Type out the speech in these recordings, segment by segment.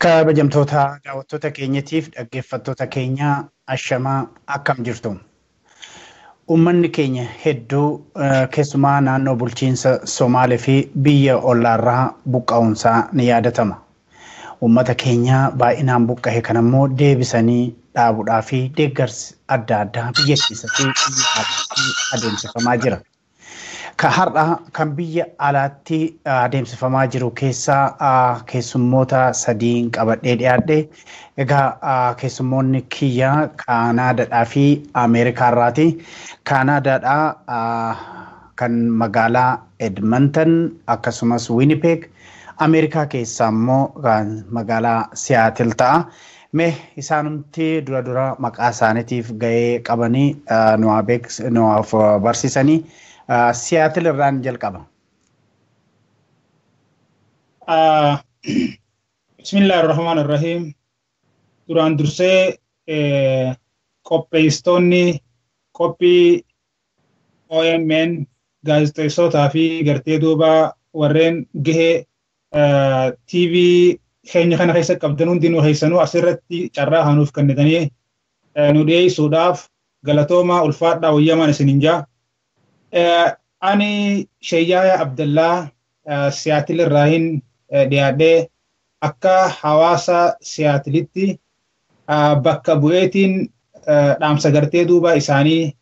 Kabajamtoota daawwattoota keenyatiif dhaggeeffattoota keenya ashamaa akkam jirtu. Uummanni keenya hedduu keessumaa naannoo bulchiinsa Somaalee fi biyya ollaarraa buqqa'uunsaa ni yaadatama. Uummata keenya baay'inaan buqqa'e kanammoo deebisanii dhaabuudhaa fi deeggarsi adda addaa biyya keessatti adeemsifamaa jira. Ka har'a kan biyya alaatti adeemsifamaa jiru keessaa keessummoota sadiin qabadhee dhiyaadhe. Egaa keessummoonni kiyya Kaanaadaadhaa fi Ameerikaarraati. Kaanaadaadhaa kan magaalaa Edmonton akkasumas Winnipeg, Ameerikaa keessaa immoo magaalaa Siyaatil ta'a. Mee isaanumti dura dura maqaa isaaniitiif gahee qabanii nuwaaf barsiisanii Siyaatil irraan jalqaba. Bismillahirrahmanirrahiim. Duraan dursee qopheessitoonni qophii OMN gaazexeessootaa fi gartee duuba warreen gahee TV keenya kana keessa qabdan hundinuu keessanuu asirratti carraa hanuuf kennitanii nu dhiyeessuudhaaf galatoomaa ulfaadhaa wayyamaan isiniin jaa. Ani Sheeyyaaya Abdallaa Siyaatil irraahin dhiyaadhee akka hawaasa Siyaatilitti bakka bu'eetiin dhaamsa gartee duuba isaanii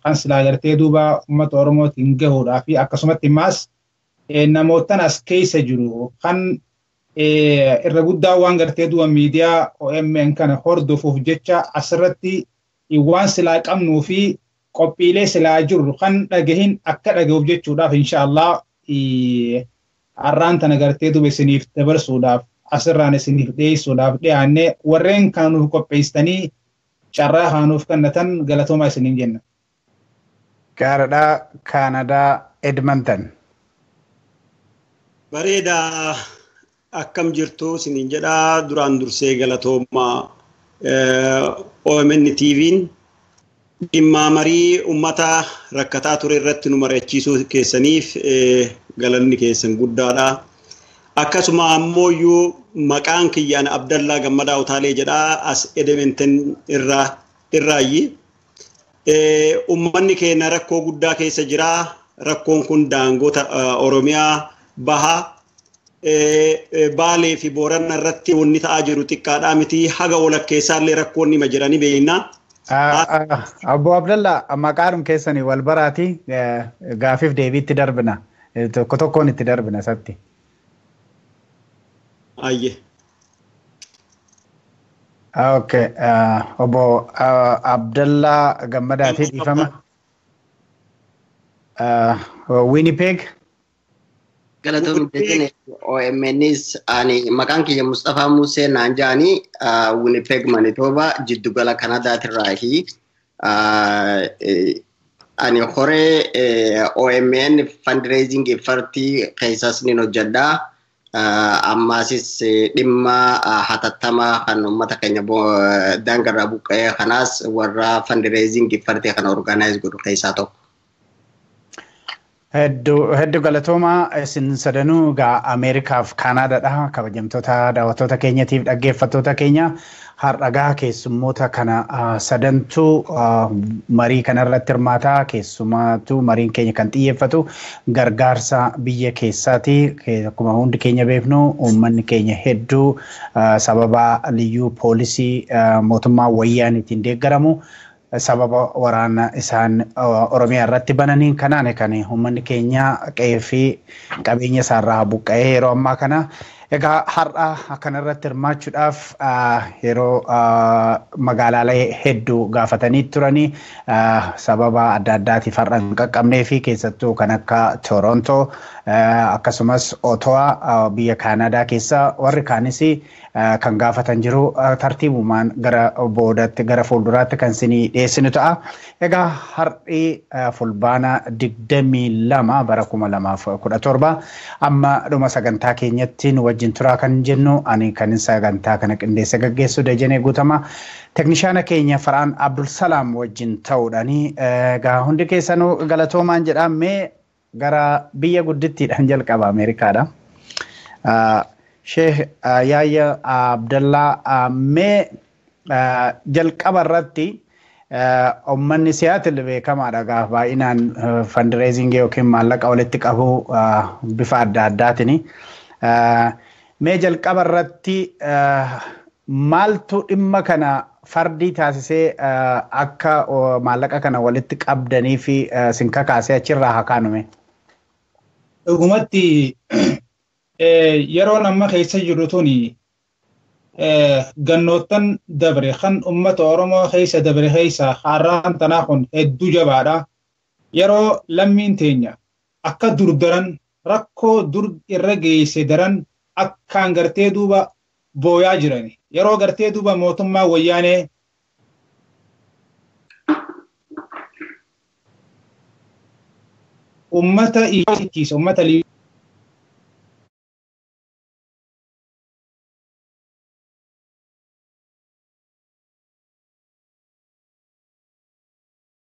kan silaa gartee duuba uummata Oromootiin gahuudhaa fi akkasumatti immaas namootan as keessa jiru kan irra guddaa waan gartee duuba miidiyaa OMN kana hordofuuf jecha asirratti waan silaa qabnuu fi qophiilee silaa jiru kan dhagahin akka dhagahuuf jechuudhaaf inshaallah har'aan tana gartee duuba isiniif dabarsuudhaaf asirraan isiniif dhiyeessuudhaaf dhiyaannee warreen kana nuuf qopheessitanii carraa haanuuf kennatan galatoomaa isiniin jenna. Gaariidha. Kaanadaa Edmonton. Bareedaa akkam jirtu isiniin jedhaa duraan dursee galatoomaa OMN TV'n dhimma marii uummata rakkataa ture irratti nu mari'achiisuu keessaniif galanni keessan guddaadha. Akkasuma ammoo iyyuu maqaan kiyyaan Abdallaa Gammadaa Utaalee jedhaa as Edmonton irraayyi. Uummanni keenya rakkoo guddaa keessa jira. Rakkoon kun daangoota Oromiyaa baha Baalee fi Boorana irratti wanni ta'aa jiru xiqqaadhaa miti. Haga walakkeessaallee rakkoon nima jiranii beekna. Obbo Abdallaa maqaadhum keessanii wal baraati gaafiif deebiitti darbina. Tokko tokkoon itti darbina isatti. Ayye. Okay. Obbo Abdallaa Gammadaatii dhiifama. Winnipeg. Galatoomii Dejene OMNs ani maqaan kiyya Mustafaa Musee naan jedhanii Winnipeg Manitoba jiddugala Kanadaatirraahi. Ani horee OMN fundraising effortii keessas nin hojjedha. Ammaasis dhimma hatattamaa kan uummata keenya daangarraa buqqa'ee kanaas warra fundraising effortii kana organize godhu keessaa tokko. Hedduu galatoomaa isin sadanuu egaa Ameerikaaf Kaanaadaadha. Kabajamtoota daawwattoota keenyatiif dhaggeeffattoota keenya har'a gaa keessummoota kana sadantu marii kanarratti hirmaataa. Keessumaatu mariin keenya kan xiyyeeffatu gargaarsa biyya keessaati. Akkuma hundi keenya beeknu uummanni keenya hedduu sababa liyyuu poolisii mootummaa wayyaaniitiin deeggaramu. Sababa waraana isaan Oromiyaa irratti bananiin kanaan kan uummanni keenya qe'ee fi qabeenya isaarraa buqqa'ee yeroo ammaa kana. Egaa har'a kanarratti hirmaachuudhaaf yeroo magaalaalee hedduu gaafatanii turanii sababa adda addaatiif har'a hin qaqqabnee fi keessattuu kan akka Torontoo akkasumas Ottawa biyya Kaanadaa keessa warri kaanis kan gaafatan jiru tartiibumaan gara boodatti gara fuulduraatti kan isinii dhiyeessinu ta'a. Egaa har'i fulbaana 22 bara 2017 amma dhuma sagantaa keenyatti nu wajjin turaa kan jennu ani kan sagantaa kana qindeessa gaggeessu Dajanee Guutamaa teknishaana keenya Faraan Abdulsalaam wajjin ta'uudhaani egaa hundi keessanuu galatoomaan jedhaa mee gara biyya guddittiidhaan jalqaba Ameerikaadha. Sheekh Yaayya Abdallaa, mee jalqaba irratti uummanni Siyaatil beekamaadha gaaf baay'inaan fundraising yookiin maallaqa walitti qabu bifa adda addaatiin. Mee jalqaba irratti maaltu dhimma kana fardii taasisee akka maallaqa kana walitti qabdanii fi sin kakaasee achirraa haa kaanume? Dhugumatti yeroon amma keessa jirru tuni gannoottan dabre kan uummata Oromoo keessa dabre keessa har'aan tanaa kun hedduu jabaadha. Yeroo lammiin teenya akka dur daran rakkoo dur irra geesse daran akkaan gartee duuba booyaa jirani. Yeroo gartee duuba mootummaa wayyaanee uummata iyyachiisa uummata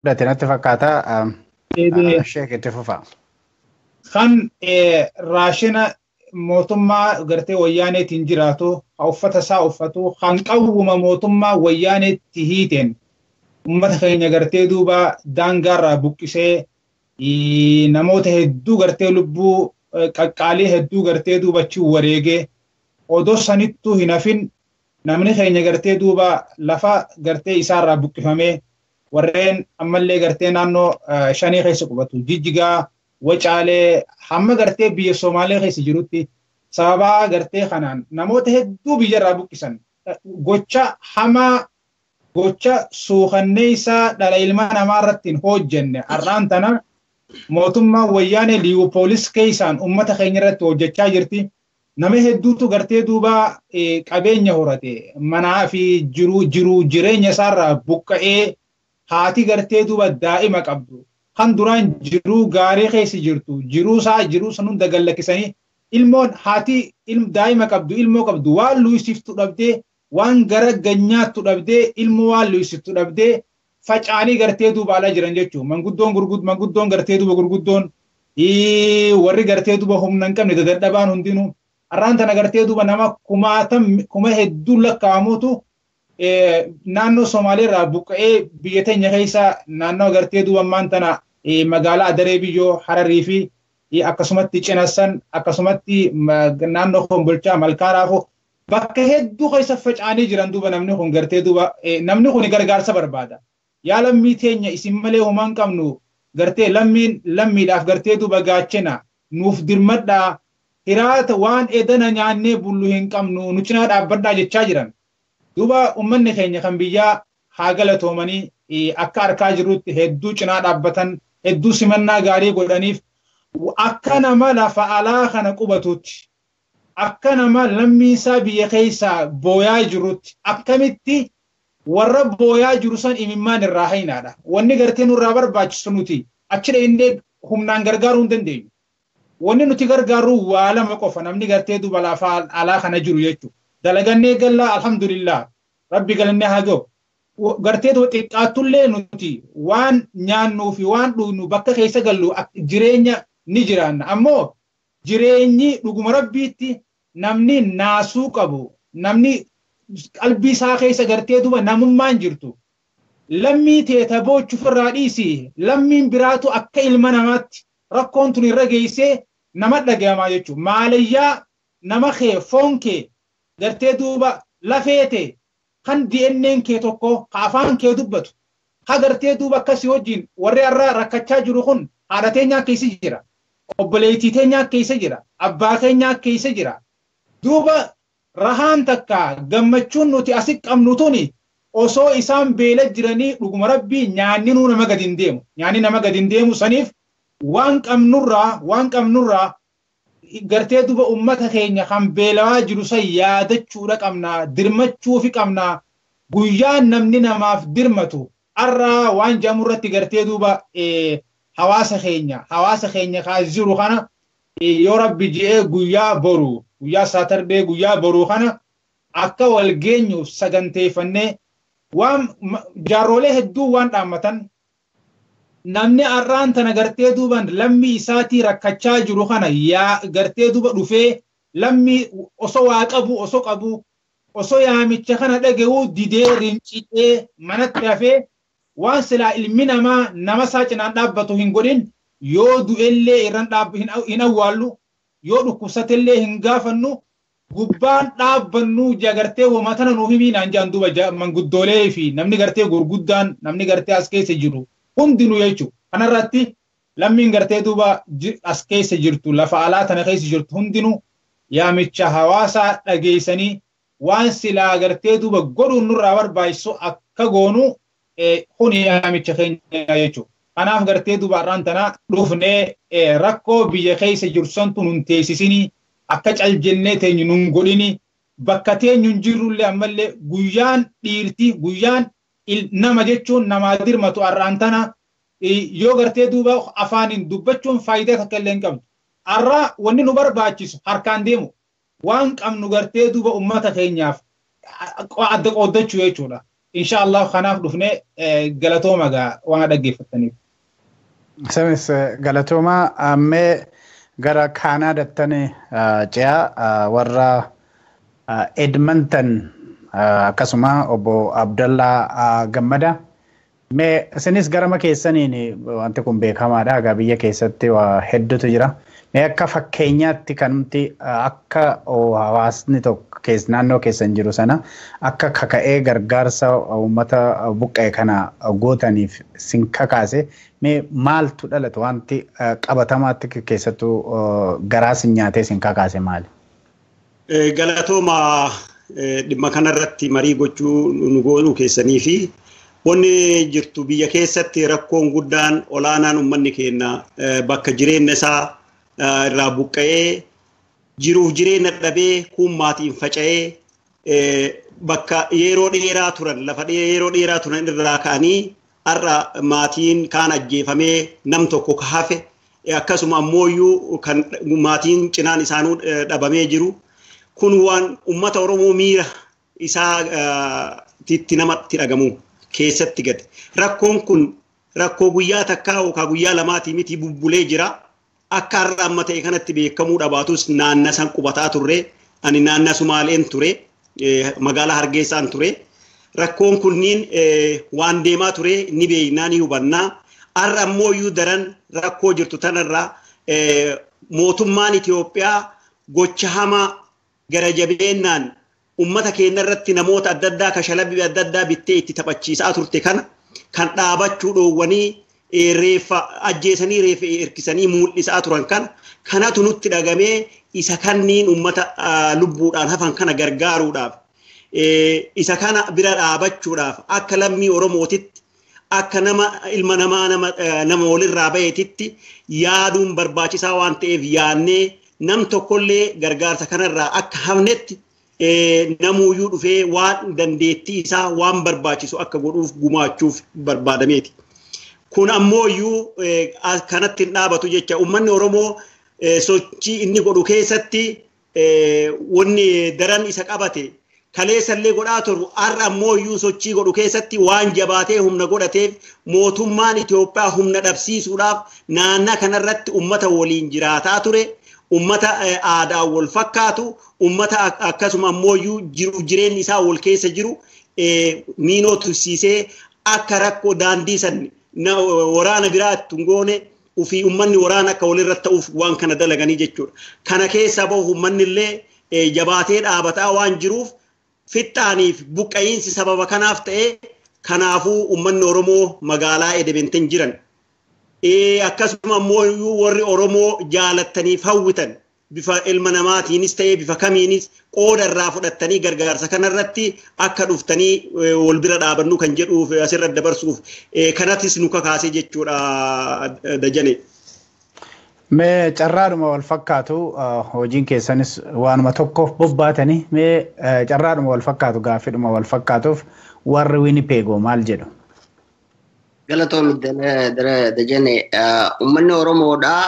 Fudhate natti fakkaata. Sheek itti fufa. Kan raashina mootummaa gartee wayyaaneetiin jiraatu, ha uffata isaa uffatu, kan qawwuma mootummaa wayyaaneetti hiiteen uummata keenya gartee duuba daangaarraa buqqisee namoota hedduu gartee lubbuu qaqqaalii hedduu gartee duuba achi wareegee odoo sanittuu hin hafin namni keenya gartee duuba lafa gartee isaarraa buqqifamee warreen ammallee gartee naannoo shanii keessa qubatu Jijjigaa, Wacaalee hamma gartee biyya Somaalee keessa jirutti sababaa gartee kanaan namoota hedduu biyyarraa buqqisan gocha hamaa gocha suukanneessaa dhala ilma namaa irratti hin hojjenne har'aan tana mootummaan wayyaanee Liyuupoolis keessaan uummata keenya irratti hojjechaa jirti. Nama hedduutu gartee duuba qabeenya horate manaa fi jiruu jireenya isaarraa buqqa'ee haati gartee duuba daa'ima qabdu kan duraan jiruu gaarii keessa jirtu jiruu isaa jiruu san hunda gallakkisanii ilmoon haati daa'ima qabdu ilmoo qabdu waan luusiftu dhabdee waan gara ganyaattu dhabdee ilmoo waan luusiftu dhabdee faca'anii gartee duuba alaa jiran jechuudha. Manguddoon gartee duuba gurguddoon warri gartee duuba humna hin qabne dadhabaan hundinuu har'aan tana gartee duuba nama kuma hedduu lakkaa'amuutu naannoo Somaaleerraa buqqa'ee biyya teenya keessa naannoo gartee duuba ammaan tana magaalaa Adaree Biyyoo Hararii fi akkasumatti Cinassan akkasumatti naannoo Kombolchaa Malkaa Raafoo bakka hedduu keessa faca'anii jiran duuba namni kun gartee duuba namni kun gargaarsa barbaada. Yaa lammii teenya isin malee homaa hin qabnu gartee lammiin lammiidhaaf gartee duuba gaachena nuuf dirmadhaa hiraata waan edana nyaannee bullu hin qabnu nu cinaa dhaabbadhaa jechaa jiran. Duuba uummanni keenya kan biyyaa haa galatoomanii akka harkaa jirutti hedduu cinaa dhaabbatan hedduu simannaa gaarii godhaniif akka nama lafa alaa kana qubatutti akka nama lammiisaa biyya keessaa booyaa jirutti akkamitti warra booyaa jiru san imimmaan irraa haynaadha. Wanni gartee nurraa barbaachisu nuti achi dhaqnee humnaan gargaaruu hin dandeenyu. Wanni nuti gargaarru waa lama qofa namni gartee duuba lafa alaa kana jiru jechuudha. Dalagannee gallaa alhamdulillah rabbi galannee haa ga'u. Gartee duuba xiqqaattullee nuti waan nyaannuu fi waan dhugnu bakka keessa gallu jireenya ni jiraanna. Ammoo jireenyi dhuguma rabbiitti namni naasuu qabu namni qalbii isaa keessa gartee duuba namummaan jirtu. Lammii teeta boochuuf irraa dhiisi lammiin biraatu akka ilma namaatti rakkoon tun irra geessee nama dhagayamaa jechuudha. Maalayyaa nama kee foon kee gartee duuba lafeete kan DNA'n kee tokko ka afaan kee dubbatu ka gartee duuba akkasii wajjin warri har'a rakkachaa jiru kun haadha teenyaa keessa jira. Obboleettii teenyaa keessa jira. Abbaa keenyaa keessa jira. Duuba rahaan takka gammachuun nuti asi qabnu tuni osoo isaan beela jiranii dhuguma rabbii nyaanni nuu nama gadi hin deemu. Nyaanni nama gadi hin deemu saniif waan qabnurraa gartee duuba uummata keenya kan beelawaa jiru san yaadachuudha qabna dirmachuufi qabna guyyaan namni namaaf dirmatu har'a waan jedhamu irratti gartee duuba hawaasa keenya kaas jiru kana yoo rabbi ji'ee guyyaa boru guyyaa saatardee guyyaa boruu kana akka wal geenyuuf saganteeffannee waan jaaroolee hedduu waan dhaammatan namni har'aan tana gartee duuban lammii isaatii rakkachaa jiru kana yaa gartee duuba dhufee Lammii osoo waa qabu osoo qabu osoo yaamicha kana dhaga'uu didee rinciicee manatti hafee waan silaa ilmi namaa nama isaa cinaan dhaabbatu hin godhin yoo du'ellee irraan hin awwaallu yoo dhukkubsatellee hin gaafannu gubbaan dhaabbannu jagartee wama tana nuu himii naan jedhan duuba manguddoolee fi namni gartee gurguddaan namni gartee as keessa jiru hundinuu jechuudha. Kanarratti lammiin gartee duuba as keessa jirtu lafa alaa tana keessa jirtu hundinuu yaamicha hawaasaa dhageessanii waan silaa gartee duuba godhuun nurraa barbaachisu akka goonu kuni yaamicha keenya jechuudha. Kanaaf gartee duuba har'aan tana dhufnee rakkoo biyya keessa jirtu santu nun teessisinii akka caljennee teenyu nun godhini bakka teenyu hin jirrullee ammallee guyyaan dhiirti guyyaan nama jechuun namaa dirmatu har'aan tana yoo gartee duuba afaaniin dubbachuun faayidaa takka illee hin qabdu. Har'a wanni nu barbaachisu harkaan deemu waan qabnu gartee duuba uummata keenyaaf adda qooddachuu jechuudha. Insha Allah kanaaf dhufnee galatooma gaa waan dhaggeeffattaniif. Samis galatooma ammee gara Kaanaadaatti ce'aa warra Edmonton akkasuma obbo Abdallaa Gammada. Mee isinis garama keessaniin wanti kun beekamaadha. Egaa biyya keessatti waa hedduutu jira. Mee akka fakkeenyaatti kanumti akka hawaasni tokko naannoo keessan jiru sana akka kaka'ee gargaarsa uummata buqqa'e kana gootaniif sin kakaase mee maaltu dhalate wanti qabatamaatti keessattuu garaa sin nyaatee sin kakaase maali? Galatooma dhimma kanarratti marii gochuu nu goonuu keessanii fi wanni jirtu biyya keessatti rakkoon guddaan olaanaan uummanni keenya bakka jireenya isaa irraa buqqa'ee jiruuf jireenya dhabee kun maatiin faca'ee bakka yeroo dheeraa turan lafa yeroo dheeraa turan irraa ka'anii har'a maatiin kaan ajjeefamee nam tokko ka hafe akkasuma ammoo kan maatiin cinaan isaanuu dhabamee jiru kun waan uummata Oromoo miira isaa itti namatti dhagamu keessatti gadi. Rakkoon kun rakkoo guyyaa takkaa yookaan guyyaa lamaatii miti bubbulee jira. Akka har'a amma ta'e kanatti beekamuu dhabaatus naanna san qubataa turre ani naanna Sumaaleen ture magaalaa Hargeessaan ture. Rakkoon kunniin waan deemaa ture ni beeknaa ni hubannaa. Har'a ammoo iyyuu daran rakkoo jirtu tanarraa mootummaan Itoophiyaa gocha hamaa gara jabeennaan ummata keenya irratti namoota adda addaa kashalabbii adda addaa bittee itti taphachiisaa turte kana kan dhaabachuu dhoowwanii reeffa ajjeesanii reeffa hirkisanii mul'isaa turan kana kanatu nutti dhagamee isa kanniin ummata lubbuudhaan hafan kana gargaaruudhaaf isa kana bira dhaabachuudhaaf akka lammii Oromootitti akka nama ilma namaa nama walirraa baheetitti yaaduun barbaachisaa waan ta'eef yaannee nam tokkollee gargaarsa kanarraa akka hafnetti namuuyyuu dhufee waan dandeettii isaa waan barbaachisu akka godhuuf gumaachuuf barbaadameeti. Kun ammoo iyyuu kanatti hin dhaabatu jecha uummanni Oromoo sochii inni godhu keessatti wanni daran isa qabate kaleessallee godhaa turu har'a ammoo iyyuu sochii godhu keessatti waan jabaatee humna godhateef mootummaan Itoophiyaa humna dhabsiisuudhaaf naannaa kanarratti uummata waliin jiraataa ture. Ummata aadaa wal fakkaatu, ummata akkasuma ammoo jiruuf jireenyi isaa wal keessa jiru miinoo tursiisee akka rakkoo daandii san waraana biraa itti hin goone ofii uummanni waraana akka walirra ta'uuf waan kana dalaganii jechuudha. Kana keessaa bahuuf uummanni illee jabaatee dhaabataa waan jiruuf fixaaniif buqqa'iinsi sababa kanaaf ta'ee kanaafuu uummanni Oromoo magaalaa Edmonton jiran. Akkasuma ammoo warri Oromoo jaalattaniif hawwitan bifa ilma namaatiinis ta'ee bifa kamiinis qooda irraa fudhattanii gargaarsa kanarratti akka dhuftanii wal bira dhaabannu kan jedhuuf asirra dabarsuuf kanattis nu kakaase jechuudha Dajane. Mee carraadhuma wal fakkaatu hojiin keessanis waanuma tokkoof bobbaatanii mee carraadhuma wal fakkaatu gaaffiidhuma wal fakkaatuuf warri Winnipegoo maal jedhu? Galatoomii Dajane uummanni Oromoodhaa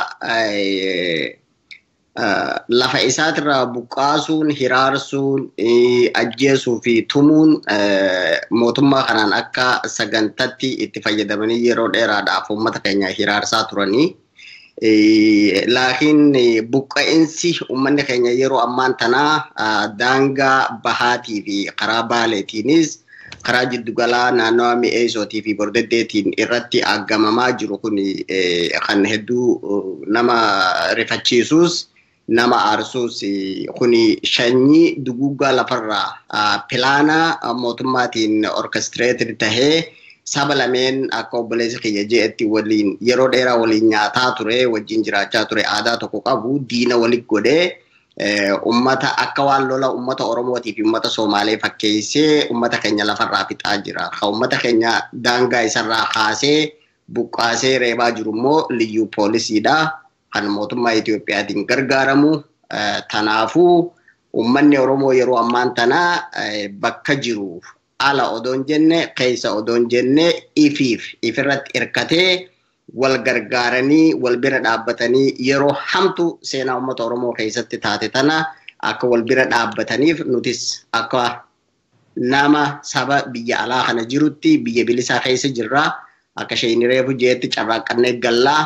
lafa isaatirraa buqqaasuun, hiraarsuun, ajjeesuu fi tumuun mootummaa kanaan akka sagantatti itti fayyadamanii yeroo dheeraadhaaf uummata keenya hiraarsaa turanii. Laakiin buqqa'insi uummanni keenya yeroo ammaan tanaa daangaa bahaatii fi karaa baaleetiinis karaa jiddugalaa naannawa mi'eessootii fi bordeddeetiin irratti aggamamaa jiru kun kan hedduu nama rifachiisus nama aarsus kun sanyii duguuggaa lafarraa pilaana mootummaatiin orkestireeted tahee saba lameen akka obboleessi kiyya je'etti waliin yeroo dheeraa waliin nyaataa ture wajjin jiraachaa ture aadaa tokko qabu diina walit godhee ummata akka waan lola ummata Oromootii fi ummata Somaalee fakkeessee ummata keenya lafarraa fixaa jira. Ka ummata keenya daangaa isarraa kaasee buqqaasee reebaa jiru immoo liyyuu poolisiidha. Kan mootummaa Itoophiyaatiin gargaaramu. Tanaafuu ummanni Oromoo yeroo ammaan tanaa bakka jiru ala odoon jenne keessa odoon jenne ifiif ifirratti hirkatee wal gargaaranii wal bira dhaabbatanii yeroo hamtu seenaa uummata Oromoo keessatti taate tana akka wal bira dhaabbataniif nutis akka nama saba biyya alaa kana jirutti biyya bilisaa keessa jirra akka isheen reefu jeetti carraaqqannee gallaa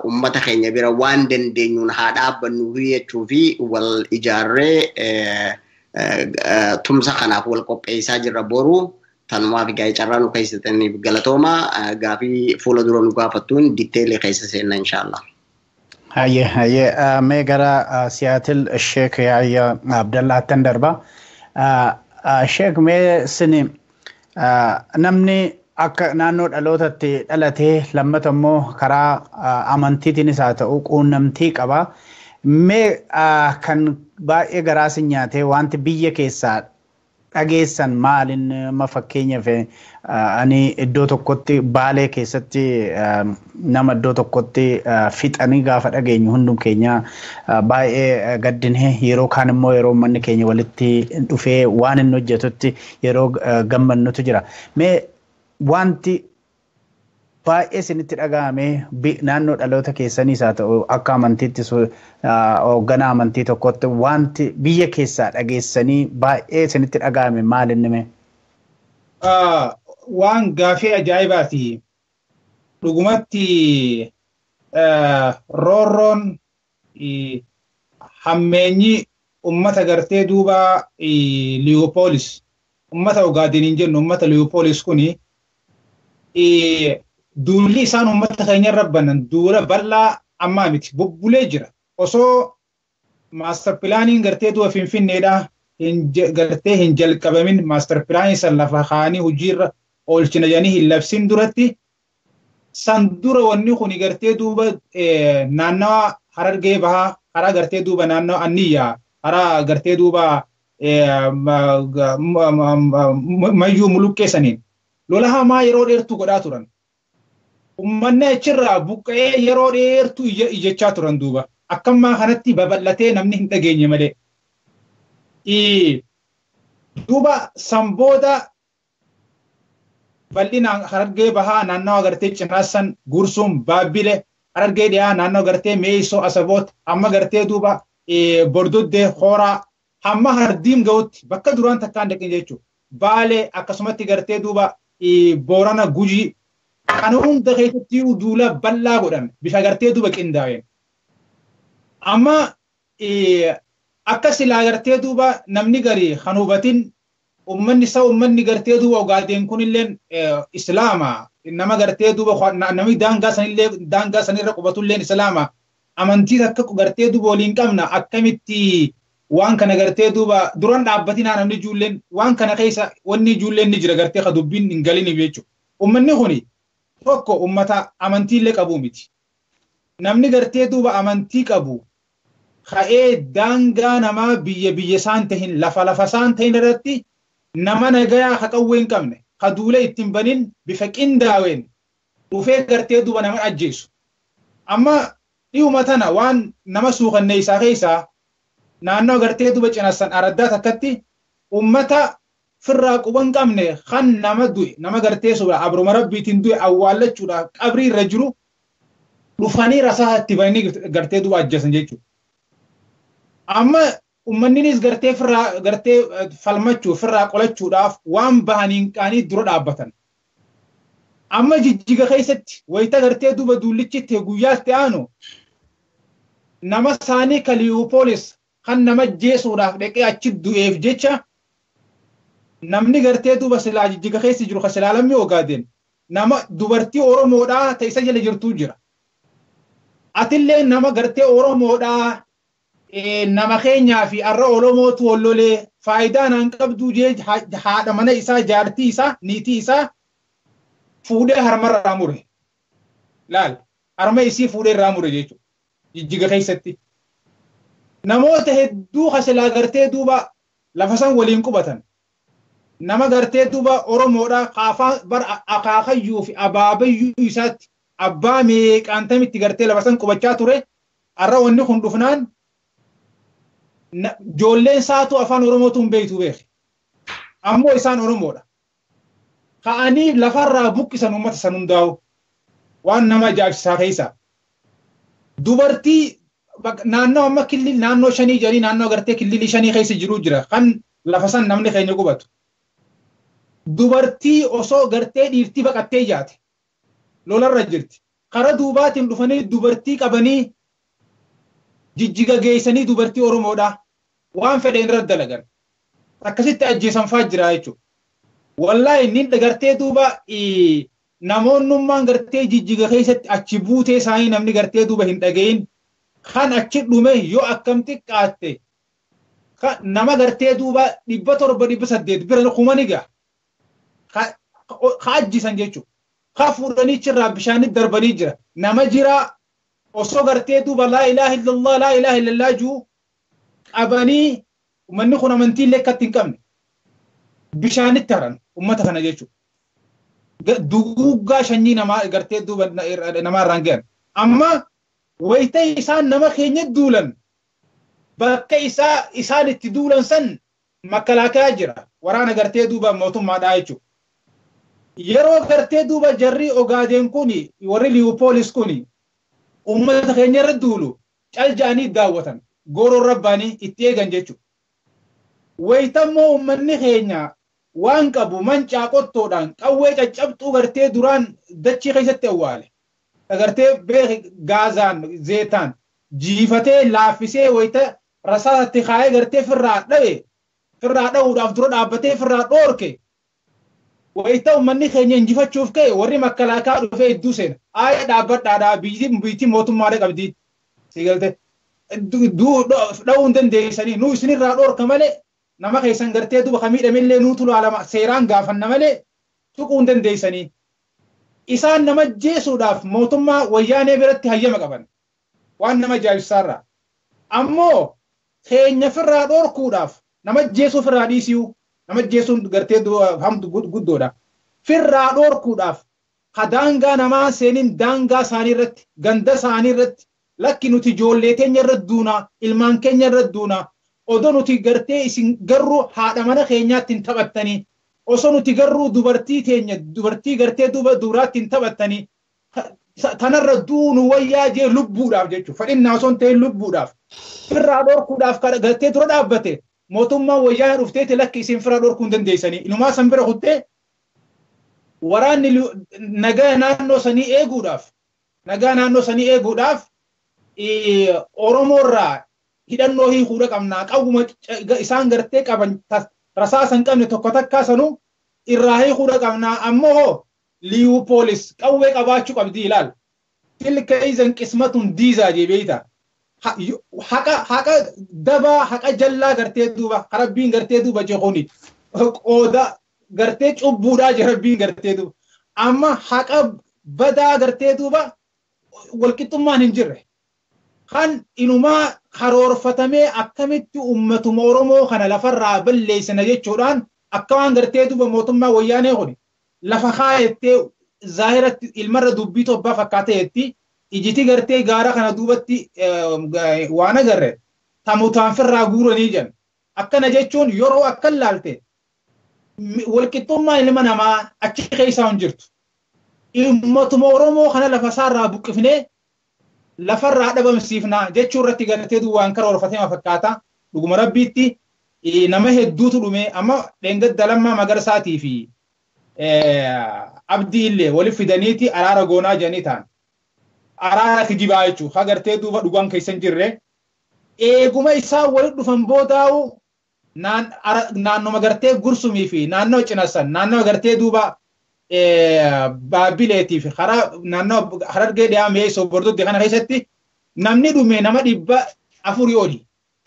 uummata keenya bira waan dandeenyuun haa dhaabbannu jechuu fi wal ijaarree tumsa kanaaf wal qopheessaa jirra boruu. Tanumaaf gaa'ee carraa nu keessataniif galatooma gaafii fuula dura nu gaafattuun ditteelee keessa seenna inshaallah. Hayyee hayyee mee gara Siyaatil Sheek Yaayyaa Abdallaattan darba. Sheek mee sini namni akka naannoo dhalootatti dhalatee lammata immoo karaa amantiitiinis haa ta'u quunnamtii qaba. Mee kan baay'ee garaa sin nyaatee wanti biyya keessaa dhageessan maalin ma fakkeenyaaf ani iddoo tokkotti Baalee keessatti nama iddoo tokkotti fixanii gaafa dhageenyu hundum keenya baay'ee gaddinee yeroo kaan immoo yeroo manni keenya walitti dhufee waan inni hojjetutti yeroo gammannutu jira. Mee wanti baay'ee isinitti dhaga'ame naannoo dhaloota keessaniis haa ta'u akka amantiitti hoogganaa amantii tokkotti wanti biyya keessaa dhageessanii baay'ee isinitti dhaga'ame maal inni mee? Waan gaafii ajaa'ibaati. Dhugumatti roorroon hammeenyi ummata gartee duuba Liyoopolis ummata Ogaadeen hin jennu ummata Liyoopolis kuni duulli isaan uummata keenya irra banan duula bal'aa ammaa miti bubbulee jira. Osoo maaster pilaaniin gartee duuba Finfinneedha gartee hin jalqabamin maaster pilaanii san lafa kaa'anii hojiirra oolchina jedhanii hin labsin duratti san dura wanni kun gartee duuba naannawa Harargee bahaa karaa gartee duuba naannawa Anniyyaa karaa gartee duuba Mayyuu Muluqqee saniin lola hamaa yeroo dheertuu godhaa turan. Uummanni achirraa buqqa'ee yeroo dheertuu ijjechaa turan duuba. Akkammaa kanatti babal'atee namni hin dhageenye malee. Duuba san booda bal'inaan Harargee bahaa naannawa gartee Cinaassan Gursuun Baabbile Harargee dhiyaa naannawa gartee Meessoo Asaboot hamma gartee duuba Bordoddee Hooraa hamma Hardiim ga'utti bakka duraan takkaan dhaqin jechuudha. Baalee akkasumatti gartee duuba Boorana Gujii kana hunda keessatti duula bal'aa godhame bifa gartee duuba qindaa'een. Amma akka silaa gartee duuba namni gari kan hubatin ummanni isaa ummanni gartee duuba Ogaadeen kunilleen Islaama nama gartee duuba namni daangaa sanillee daangaa sanirra qubatulleen Islaama amantii takka gartee duuba waliin qabna akkamitti waan kana gartee duuba duran dhaabbatinaa namni ijoolleen waan kana keessa wanni ijoolleen ni jira gartee ka dubbiin hin galiniif jechuudha. Ummanni kuni tokko ummata amantiillee qabu miti. Namni gartee duuba amantii qabu ka'ee daangaa namaa biyya biyya isaan tahin lafa lafa isaan tahin irratti nama nagayaa ka qawwee hin qabne ka duula ittiin banin bifa qindaa'een dhufee gartee duuba nama ajjeesu. Amma dhiyuma tana waan nama suuqannee isaa keessaa naannoo gartee duuba cinassan araddaa takkatti ummata firraa quba hin qabne kan nama du'e nama gartee suura abruma rabbiitiin du'e awwaallachuudhaaf qabrii irra jiru dhufanii rasaa itti bananii gartee duuba ajjeesan jechuudha. Amma uummanninis gartee firraa gartee falmachuu firraa qolachuudhaaf waan bahaniin qaanii dura dhaabbatan. Amma Jijjiga keessatti wayita gartee duuba duullichi itti guyyaatti aanu nama isaanii ka Liyuupoolis kan nama jeesuudhaaf dhaqee achi du'eef jecha namni gartee duuba silaa Jijjiga keessa jiru ka silaa lammii Ogaadeen nama dubartii Oromoodhaa ta isa jala jirtu jira. Atillee nama gartee Oromoodhaa nama keenyaa fi arra Oromootu wallolee faayidaa naan qabduu jee haadha mana isaa jaartii isaa niitii isaa fuudhee harmarraa mure. Laal harma isii fuudhee irraa mure jechuudha. Jijjiga keessatti. Namoota hedduu kasilaa gartee duuba lafa san waliin qubatan. Nama gartee duuba Oromoodhaa kaafaa bar akaakayyuu fi abaabayyuu isaatti abbaa meeqaantamitti gartee lafa san qubachaa ture. Arra wanni kun dhufnaan ijoolleen isaatu afaan Oromootu hin beektu beeki. Ammoo isaan Oromoodha. Ka'anii lafarraa buqqisan uummata san hundaa'u waan nama ajaa'ibsiisaa keessa. Dubartii naannoo amma killi naannoo shanii jedhanii naannoo gartee killilii shanii keessa jiru jira kan lafa san namni keenya qubatu. Dubartii osoo gartee dhiirtii baqattee jaate lolarra jirti. Karaa duubaatiin dhufanii dubartii qabanii Jijjiga geessanii dubartii Oromoodhaa waan fedhe irra dalagan. Akkasitti ajjeesan fa'aa jira jechuudha. Wallaahi inni gartee duuba namoonnummaan gartee Jijjiga keessatti achi buutee isaanii namni gartee duuba hin dhagayin kan achi dhume yoo akkam xiqqaatte nama gartee duuba 700 800 bira kuma ni gaha. Ka ajjisan jechuudha. Ka fuudhanii achirraa bishaanitti darbanii jira. Nama jiraa osoo gartee duuba laa ilaaha illallah laa ilaaha illallah jiru qabanii uummanni kun amantii illee akkatti hin qabne bishaanitti haran uummata kana jechuudha. Duguuggaa sanyii namaa gartee duuba namaa irraan gahan. Amma wayita isaan nama keenya duulan bakka isaan itti duulan san makalaakaa jira waraana gartee duuba mootummaadhaa jechuudha. Yeroo gartee duuba jarri Ogaadeen kuni warri Liyuupoolis kuni uummata keenya irra duulu cal ja'anii daawwatan gooroo rabbaanii itti eegan jechuudha. Wayitammoo uummanni keenya waan qabu mancaa qottoodhaan qawwee caccabxuu gartee duraan dachii keessatti awwaale. Gartee gaazaan zeetaan jiifatee laaffisee wayita rasaasatti kaayee gartee firraa dhabe firraa dha'uudhaaf dura dhaabbatee firraa dhoorke. Wayita uummanni keenya injifachuuf ka'e warri makalaakaa dhufee hedduu seena. Aayee dhaabbadhaadhaa biyyi mootummaadha qabdi. Siigalte dha'uu hin dandeessanii nuu isinirraa dhoorka malee nama keessan gartee duuba kamiidhamillee nuutu laalama seeraan gaafanna malee tuquu hin dandeessanii. Isaan nama jeesuudhaaf mootummaa wayyaanee biratti hayyama qaban. Waan nama ajaa'ibsaarraa. Ammoo keenya firraa dhoorkuudhaaf nama jeesuu firraa dhiisuu nama jeesuun gartee hamtu guddoodha. Firraa dhoorkuudhaaf ka daangaa namaa seeniin daangaa isaanii irratti ganda isaanii irratti lakki nuti ijoollee keenya irra duunaa ilmaan keenya irra duunaa odoo nuti gartee isin garuu haadha mana keenyaatti hin taphattanii osoo nuti garuu dubartii teenya dubartii gartee duuba duraatti hin taphattanii tanarra duunu wayyaa jee lubbuudhaaf jechuudha. Fadhinnaa osoo hin ta'in lubbuudhaaf firraa dhorkuudhaaf gartee dura dhaabbate mootummaan wayyaa dhufteeti lakki isin firraa dhorkuu hin dandeessanii. Inumaa san bira kuttee waraanni nagaa naannoo sanii eeguudhaaf nagaa naannoo sanii eeguudhaaf Oromoorraa hidhannoo hiikuudha qabnaa qawwuma isaan gartee qaban rasaasa hin qabne tokko takkaa sanuu irraa hiikuudha qabnaa ammoo hoo Liyuupoolis qawwee qabaachuu qabdi ilaal. Tilka izan qismatun diizaa jee beeyta. Haqa haqa dabaa haqa jallaa gartee duuba rabbiin gartee duuba jequni qooda gartee cubbuudhaa jee rabbiin gartee duuba. Amma haqa badaa gartee duuba walqixxummaan hin jirre. Kan inumaa karoorfatamee akkamitti uummatuma Oromoo kana lafarraa balleessina jechuudhaan akka waan gartee duuba mootummaa wayyaanee kuni lafa kaayettee zaahiratti ilmarra dubbii tobbaa fakkaateetti ijiti gartee gaara kana duubatti waan agarre tamutaan firraa guuranii jiran. Akkana jechuun yeroo akkan laalte walqixxummaan ilma namaa achi keessaa hin jirtu. Uummatuma Oromoo kana lafa isaarraa buqqifnee lafarraa dhabamsiifnaa jechuu irratti gartee waan karoorfatee fakkaata. Dhuguma rabbiitti nama hedduutu dhume amma dheengadda Lammaa Magarsaatii fi Abdii illee wali fidaniiti araara goonaa jedhanii ta'an. Araara kijibaa jechuudha. Hagartee duuba dhugaan keessa hin jirre. Eeguma isaan walitti dhufan boodaa'u naannoo gartee Gursumii fi naannoo Cinasan naannoo gartee duuba Baabbileetii fi karaa naannoo Harargee dhiyaa Mi'eessoo Bordoddee kana keessatti namni dhume nama 400 oli.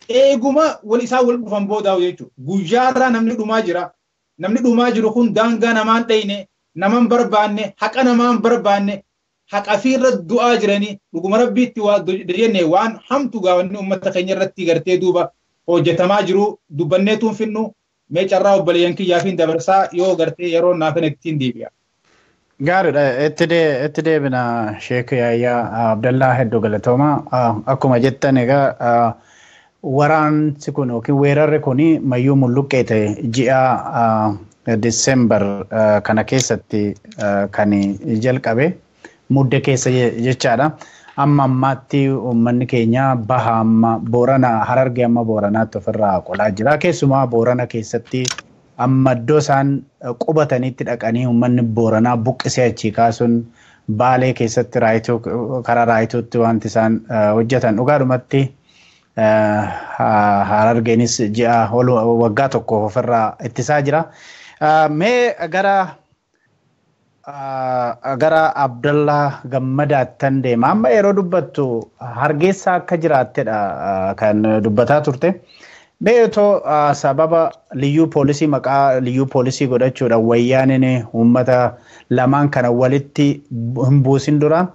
Eeguma wal isaan walitti dhufan boodaa'u jechuudha. Guyyaarraa namni dhumaa jira. Namni dhumaa jiru kun daangaa namaan dhayne, naman barbaanne, haqa namaan barbaanne, haqa fiirra du'aa jiranii dhuguma rabbiitti jenne waan hamtu gaafanni uummata keenya irratti gartee duuba hojjetamaa jiru dubbanneetuun finnu mee carraa obboleeyyan kiyyaafiin dabarsaa yoo gartee yeroo naafan ittiin deebi'a. Gaariidha. Itti deebina Sheek Yaayyaa Abdallaa hedduu galatooma. Akkuma jettan egaa waraansi kun yookiin weerarri kun mayyuu mulluqqee ta'e ji'a Diseembar kana keessatti kan jalqabe mudde keessa jechaadha. Amma ammaatti uummanni keenya baha amma Boorana Harargee amma Booranaatti ofirraa qolaa jira. Keessumaa Boorana keessatti amma iddoo isaan qubatanitti dhaqanii uummanni Booranaa buqqisee achii kaasuun Baalee keessatti karaa raayituutti wanti isaan hojjetan dhugaadhumatti Harargeenis ji'a waggaa tokko ofirraa ittisaa jira. Mee gara Abdallaa Gammadaattan deema. Amma yeroo dubbattu Hargeysa akka jiraattedha kan dubbataa turte. Mee otoo sababa liyyuu poolisii maqaa liyyuu poolisii godhachuudhaan wayyaaniin uummata lamaan kana walitti hin buusin dura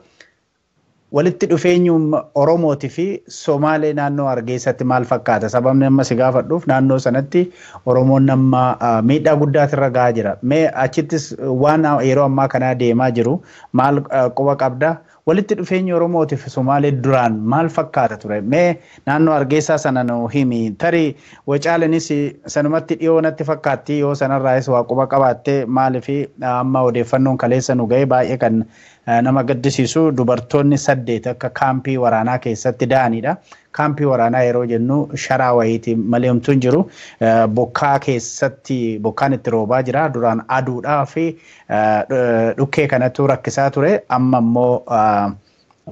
walitti dhufeenyi Oromootii fi Somaalee naannoo Hargeysatti maal fakkaata? Sababni amma si gaafadhuuf naannoo sanatti Oromoon amma miidhaa guddaatu irra gahaa jira. Mee achittis waan yeroo ammaa kana deemaa jiru maal quba qabda? Walitti dhufeenyi Oromootii fi Somaalee duraan maal fakkaata ture? Mee naannoo Hargeysaa sana nu himi. Tarii Wacaalenis sanumatti dhiyoo natti fakkaatti yoo sanarraayis waa quba qabaatte maaliif amma odeeffannoon kaleessa nu ga'e baay'ee kan nama gaddisiisu dubartoonni 8 akka kaampii waraanaa keessatti da'anidha. Kaampii waraanaa yeroo jennu sharaa wayiiti malee homtuu hin jiru. Bokkaa keessatti bokkaan itti roobaa jira. Duraan aduudhaa fi dhukkee kanatu rakkisaa ture. Amma immoo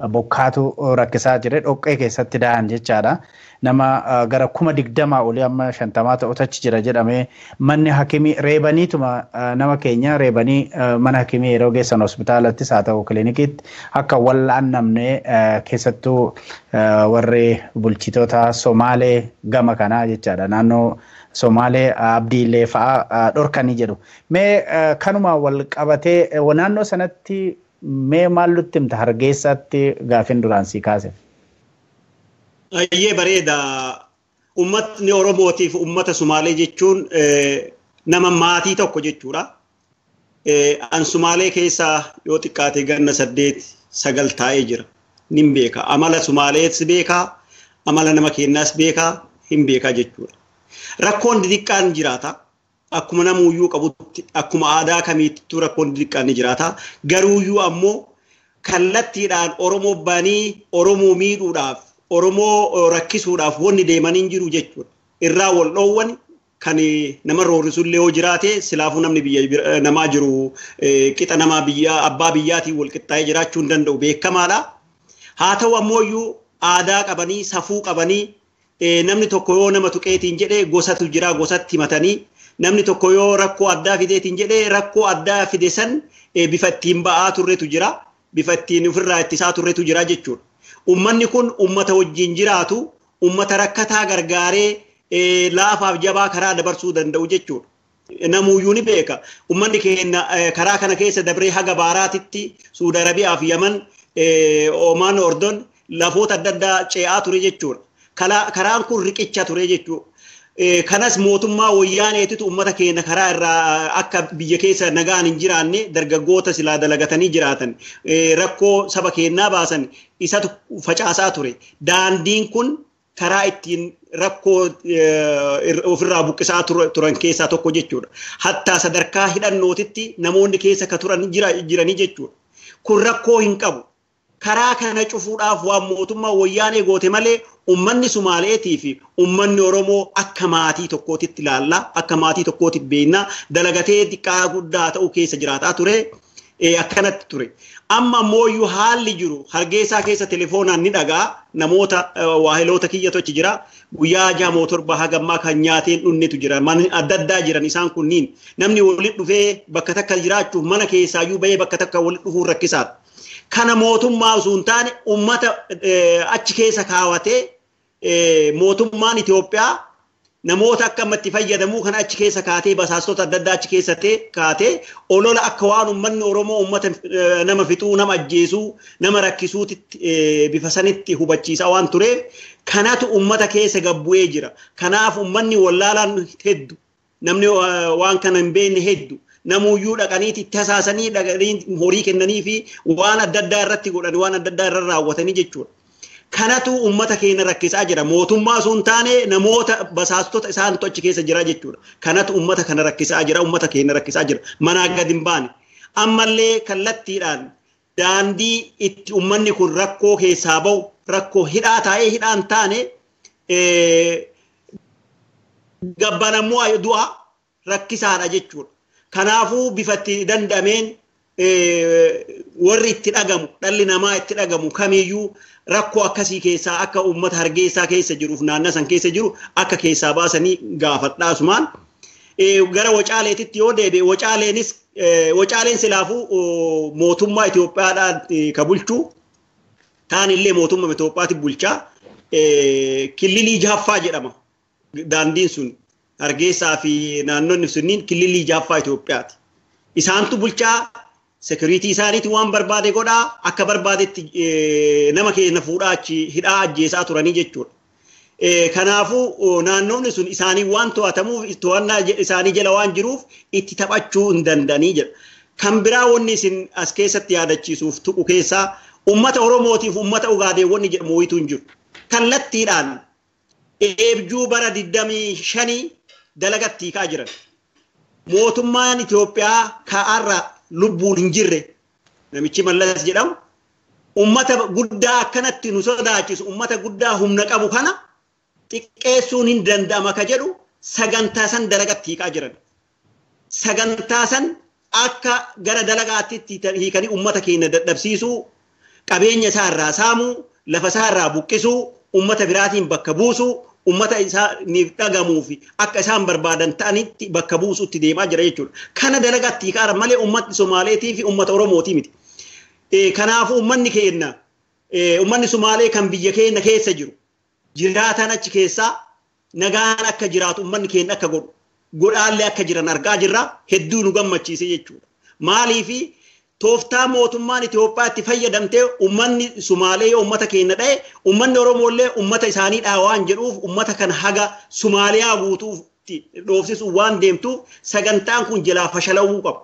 bokkaatu rakkisaa jire. Dhoqqee keessatti da'an jechaadha. Nama gara 20,000 olii amma 50 ta'utu achi jira jedhamee manni hakimii reebaniituma nama keenya reebanii mana hakimii yeroo geessan hospitaalattis haa ta'u kiliinikiitti akka wal'aannamne keessattuu warri bulchitoota Somaalee gama kanaa jechaadha. Naannoo Somaalee Abdiilee fa'aa dhorkanii jedhu. Mee kanuma wal qabatee naannoo sanatti mee maal nutti himta Hargeysaatti gaafin duraan sii kaase? Ayyee bareeda. Uummatni Oromootiif uummata Sumaalee jechuun nama maatii tokko jechuudha. An Sumaalee keessaa yoo xiqqaate ganna 8 9 taa'ee jira. Nin beeka. Amala Sumaalees beeka. Amala nama keenyaas beeka. Hin beeka jechuudha. Rakkoon xixiqqaan jiraata. Akkuma namuuyyuu qabutti akkuma aadaa kamiittuu rakkoon xixiqqaan ni jiraata. Garuuyyuu ammoo kallattiidhaan Oromoo banii Oromoo miidhuudhaaf Oromoo rakkisuudhaaf wanni deemanii jiru jechuudha. Irraa wal dhoowwan kan nama roorrisullee yoo jiraate silaafuu namni biyya namaa jiru qixa namaa biyya abbaa biyyaatiin wal qixxaa'ee jiraachuu hin danda'u beekamaadha. Haa ta'u ammoo iyyuu aadaa qabanii safuu qabanii namni tokko yoo nama tuqeetiin jedhee gosatu jira gosatti himatanii namni tokko yoo rakkoo addaa fideetiin jedhee rakkoo addaa fide san bifa ittiin ba'aa turretu jira bifa ittiin ofirraa ittisaa turretu jira jechuudha. Uummanni kun uummata wajjin jiraatu uummata rakkataa gargaaree laafaaf jabaa karaa dabarsuu danda'u jechuudha. Namuuyyuu ni beeka. Uummanni keenya karaa kana keessa dabree haga Baaraatitti Suudi Arabiyaa fi Yaman, Omaan, Ordon lafoota adda addaa ce'aa ture jechuudha. Karaan kun riqicha ture jechuudha. Kanas mootummaa wayyaaneetitu uummata keenya karaa irraa akka biyya keessa nagaan hin jiraanne dargaggoota silaa dalagatanii jiraatan rakkoo saba keenyaa baasan isatu facaasaa ture. Daandiin kun karaa ittiin rakkoo ofirraa buqqisaa turan keessaa tokko jechuudha. Hattaa sadarkaa hidhannootitti namoonni keessa ka turan jiranii jechuudha. Kun rakkoo hin qabu. Karaa kana cufuudhaaf waan mootummaa wayyaanee goote malee ummanni Sumaaleetii fi ummanni Oromoo akka maatii tokkootitti ilaalla, akka maatii tokkootitti beekna, dalagatee xiqqaa guddaa ta'uu keessa jiraataa ture, akkanatti ture. Amma ammoo haalli jiru Hargeysaa keessa telefoonaan ni dhagaa namoota waahiloota kiyyatu achi jira. Guyyaa 6 7 hagammaa kan nyaateen dhunnetu jira. Mana adda addaa jiran isaan kunniin namni walitti dhufee bakka takka jiraachuuf mana keessaayyuu bahee bakka takka walitti dhufuun rakkisaadha. Kana mootummaa osoo hin taane uummata achi keessa kaawwatee mootummaan Itoophiyaa namoota akka ammatti fayyadamuu kana achi keessa kaatee basaastota adda addaa achi keessa kaatee olola akka waan uummanni Oromoo uummata nama fixuu, nama ajjeesuu, nama rakkisuutitti bifa sanitti hubachiisaa waan tureef kanatu uummata keessa gabbu'ee jira. Kanaaf uummanni wallaalaan heddu, namni waan kana hin beekne heddu. Namuyyuu dhaqaniiti itti hasaasanii dhaqanii horii kennanii fi waan adda addaa irratti godhan, waan adda addaa irra raawwatanii jechuudha. Kanatu uummata keenya rakkisaa jira. Mootummaa osoo hin taane namoota basaastota isaantu achi keessa jira jechuudha. Kanatu uummata kana rakkisaa jira, uummata keenya rakkisaa jira. Manaa gadi hin baane. Ammallee kallattiidhaan daandii itti uummanni kun rakkoo keessaa bahu, rakkoo hidhaa taa'ee hidhaan taane gabbanammoo du'a rakkisaadha jechuudha. Kanaafuu bifa itti danda'ameen warri itti dhagamu, dhalli namaa itti dhagamu kamiyyuu rakkoo akkasii keessaa akka uummata Hargeysaa keessa jiruuf naannoo san keessa jiru akka keessaa baasanii gaafadhaa asumaan. Gara Wacaaleetitti yoo deebi'e, Wacaaleenis Wacaaleen silaafuu mootummaa Itoophiyaadhaan ka bulchu, taanillee mootummaa Itoophiyaatti bulchaa, killilii jahaffaa jedhama daandiin sun. Hargeysaa fi naannoonni sunniin killilii jahaffaa Itoophiyaati. Isaantu bulchaa, security isaaniitti waan barbaade godhaa, akka barbaadetti nama keenya fuudhaa achi hidhaa ajjeesaa turanii jechuudha. Kanaafuu naannoonni sun isaanii waan to'atamuuf, to'annaa isaanii jala waan jiruuf itti taphachuu hin danda'anii jedha. Kan biraa wanni isin as keessatti yaadachiisuuf tuqu keessaa uummata Oromootiif uummata Ugaadee wanni jedhamu wayitu hin jiru. Kallattiidhaan eebjuu bara 25 dalagatti hiikaa jiran. Mootummaan Itoophiyaa ka'aarra lubbuun hin jirre namichi Mallas jedhamu uummata guddaa akkanatti nu sodaachisu, uummata guddaa humna qabu kana xiqqeessuun hin danda'ama ka jedhu sagantaa san dalagatti hiikaa jiran. Sagantaa san akka gara dalagaatti hiikanii uummata keenya dadhabsiisuu, qabeenya isaa irraa saamuu, lafa isaa irraa buqqisuu, uummata biraatiin bakka buusuu, uummata isaaniif dhagamuu fi akka isaan barbaadan ta'anitti bakka buusuutti deemaa jira jechuudha. Kana dalagatti hiikaa malee uummatni Somaaleetii fi uummata Oromootii miti. Kanaafuu uummanni keenya, uummanni Somaalee kan biyya keenya keessa jiru jiraatan achi keessaa nagaan akka jiraatu uummanni keenya akka godhu godhaallee akka jiran argaa jirra, hedduu nu gammachiise jechuudha. Maaliifi tooftaa mootummaan Itoophiyaa itti fayyadamtee uummanni Sumaalee yoo uummata keenya dha'e uummanni Oromoollee uummata isaanii dha'a waan jedhuuf uummata kana haga Sumaaliyaa guutuuf dhoofsisuuf waan deemtuuf sagantaan kun jalaa fashalawuu qaba.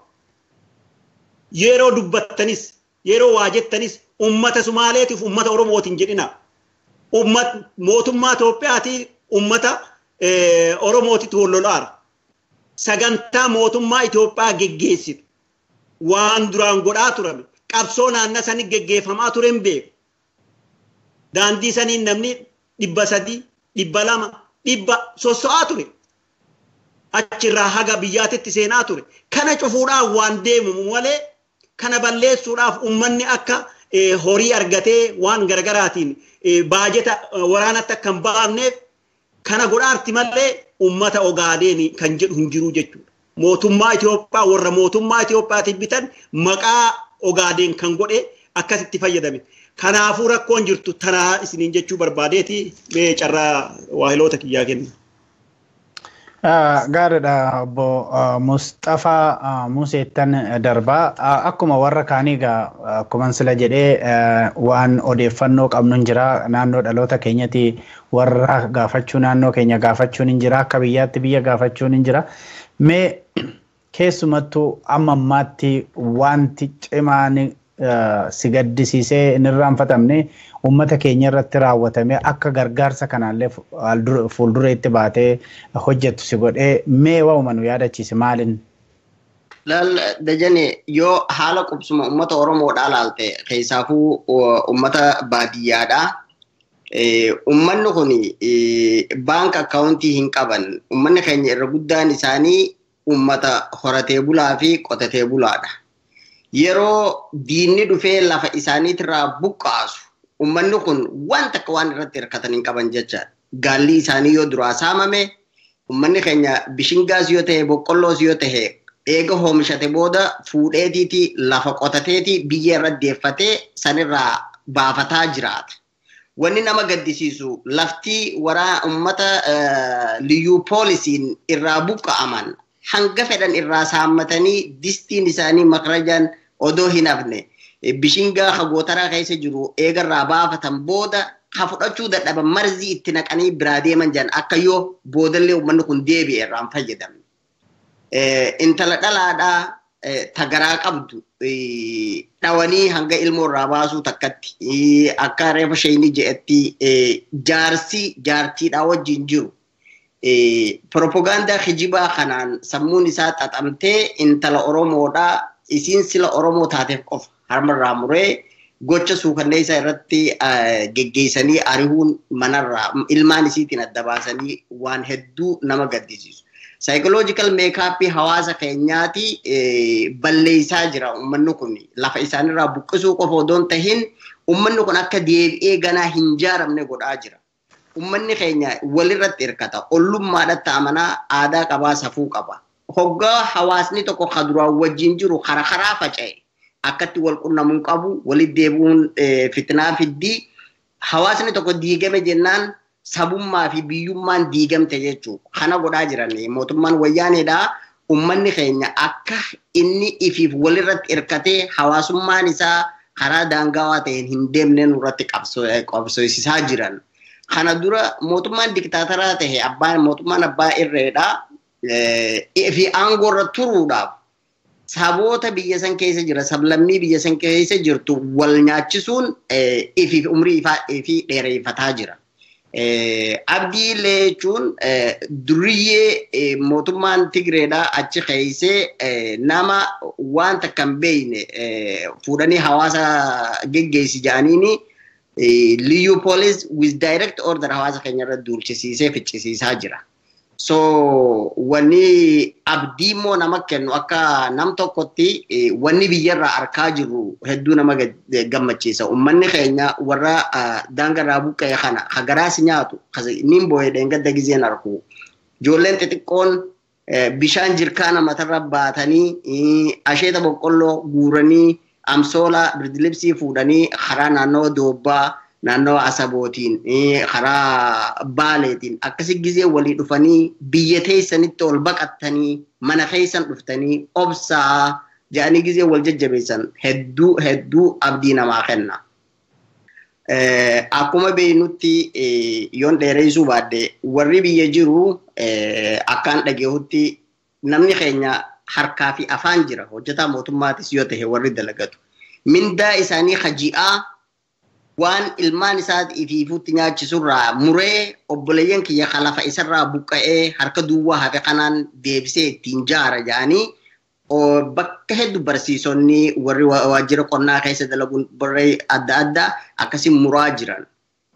Yeroo dubbattanis yeroo waa jettanis uummata Sumaaleetiif uummata Oromootiin jedhina. Mootummaa Itoophiyaatii uummata Oromootitti wal lolaara. Sagantaa mootummaa Itoophiyaa geggeessitu waan duraan godhaa turame qabsoo naannoo sanii geggeeffamaa ture hin beeku. Daandii saniin namni 300, 200, 100 sosso'aa ture. Achirraa haga biyyaatitti seenaa ture. Kana cufuudhaaf waan deemamu malee kana balleessuudhaaf uummanni akka horii argatee waan gargaraatiin baajeta waraanatti akka hin baafneef kana godhaarti malee uummata Ogaadeen kan jedhu hin jiru jechuudha. Mootummaa Itoophiyaa warra mootummaa Itoophiyaatiif bitan maqaa Ogaadeen kan godhe akkasitti fayyadame. Kanaafuu rakkoon jirtu tanaa isiniin jechuu barbaadeeti mee carraa waahiloota kiyyaa kenna. Gaariidha obbo Mustafaa Museettan darbaa. Akkuma warra kaanii egaa akkuma sila jedhee waan odeeffannoo qabnu hin jira, naannoo dhaloota keenyatti warra gaafachuu, naannoo keenya gaafachuun hin jira, akka biyyaatti biyya gaafachuun hin jira. Mee keessumattuu amma ammaatti wanti cimaan si gaddisiisee hin irraanfatamne uummata keenya irratti raawwatame akka gargaarsa kanaallee fuuldureetti baatee hojjettu si godhee mee waa'uma nu yaadachiise maalin? Laal Dajane, yoo haala qubsuma uummata Oromoodhaa laalte, keessaafuu uummata baadiyyaadhaa. Uummanni kun bank accountii hin qaban. Uummanni keenya irra guddaan isaanii uummata horatee bulaa fi qotatee bulaadha. Yeroo diinni dhufee lafa isaaniitirraa buqqaasu, uummanni kun waan takka waan irratti hirkatan hin qaban jechaadha. Gaalli isaanii yoo duraa saamame, uummanni keenya bishingaas yoo ta'e, boqqolloos yoo ta'e, eega oomishate booda fuudheetiiti lafa qotateeti biyya irra deeffatee sanirraa baafataa jiraata. Wanni nama gaddisiisu, lafti waraa uummata liyyuu poolisiin irraa buqqa'aman hanga fedhan irraa saammatanii, distiin isaanii makrajaan odoo hin hafne, bishingaa hagootaraa keessa jiru eegarraa baafatan booda ha fudhachuu dadhaban, marzii itti naqanii biraa deeman jiran, akka yoo boodallee uummanni kun deebi'e irraan fayyadamne. Intala dhalaadhaa tagaraa qabdu dhawanii hanga ilmoo irraa baasuu takkatti, akka reefa shayinii jedhetti, jaarsi jaartiidhaa wajjin jiru. Propagaandaa kijibaa kanaan sammuun isaa xaxamtee, intala Oromoodhaa isiin sila Oromoo taateef qofa harmarraa muree gocha suukanneessaa irratti geggeessanii arihuun, manarraa ilmaan isiitiin adda baasanii, waan hedduu nama gaddisiisu. Psychological makeupii hawaasa keenyaati balleessaa jira uummanni kun. Lafa isaanirraa buqqisuu qofa odoo hin tahin, uummanni kun akka deebi'ee ganaa hin jaaramne godhaa jira. Uummanni keenya walirratti hirkata. Ollummaadhatti amanaa, aadaa qabaa, safuu qaba. Hoggaa hawaasni tokko ka duraan wajjin jiru karaa karaa faca'e, akkatti wal qunnamuun qabu, walitti deebi'uun fitnaa fiddii. Hawaasni tokko diigame jennaan, sabummaa fi biyyummaan diigamte jechuudha. Kana godhaa jiran mootummaan wayyaaneedha. Uummanni keenya akka inni ifiif walirratti hirkatee hawaasummaan isaa karaa daangaawaa ta'een hin deemne nurratti qabsoosisaa jiran. Kana dura mootummaan diktaataraa ta'e, abbaan mootummaan abbaa irreedha. Fi aangoo irra turuudhaaf saboota biyya san keessa jira, sablammii biyya san keessa jirtu wal nyaachisuun ifiif umrii ifii dheereeffataa jira. Abdii illee jechuun duriyyee mootummaan Tigreedhaa achi keeysee nama waan takka hin beekne fuudhanii hawaasa geggeessi jedhaniini, liyyuu police with direct order hawaasa keenya irra duulchisiisee ficcisiisaa jira. So wanni abdii immoo nama kennu, akka nam tokkotti wanni biyyarraa arkaa jirru hedduu nama gammachiisa. Uummanni keenya warra daangarraa buqqa'e kana hagaraas nyaatu nin boo'ee dheengadda gizeen arku. Ijoolleen xixiqqoon bishaan jirkaana matarra baatanii, asheeta boqqolloo guuranii, amsoolaa birdilibsii fuudhanii, karaa naannawa Doobbaa, naannawa Asabootiin, karaa Baaleetiin akkasi gizee walii dhufanii, biyya teessanitti ol baqattanii mana keessan dhuftanii obsaa jedhanii gizee wal jajjabeessan, hedduu hedduu abdii namaa kenna. Akkuma beeknutti, yoon dheereessuu baadde, warri biyya jiru akkaan dhageehutti namni keenya harkaa fi afaan jira, hojjetaa mootummaatis yoo ta'e warri dalagatu. Mindaa isaanii haji'aa waan ilmaan isaa ifiifutti nyaachisurraa muree, obboleeyyan kiyya lafa isarraa buqqa'ee harka duwwaa hafe kanaan deebisee ittiin jaara jedhanii, bakka hedduu barsiisonni, warri waajjira qonnaa keessa dalaguun, warri adda addaa akkasii muraa jiran.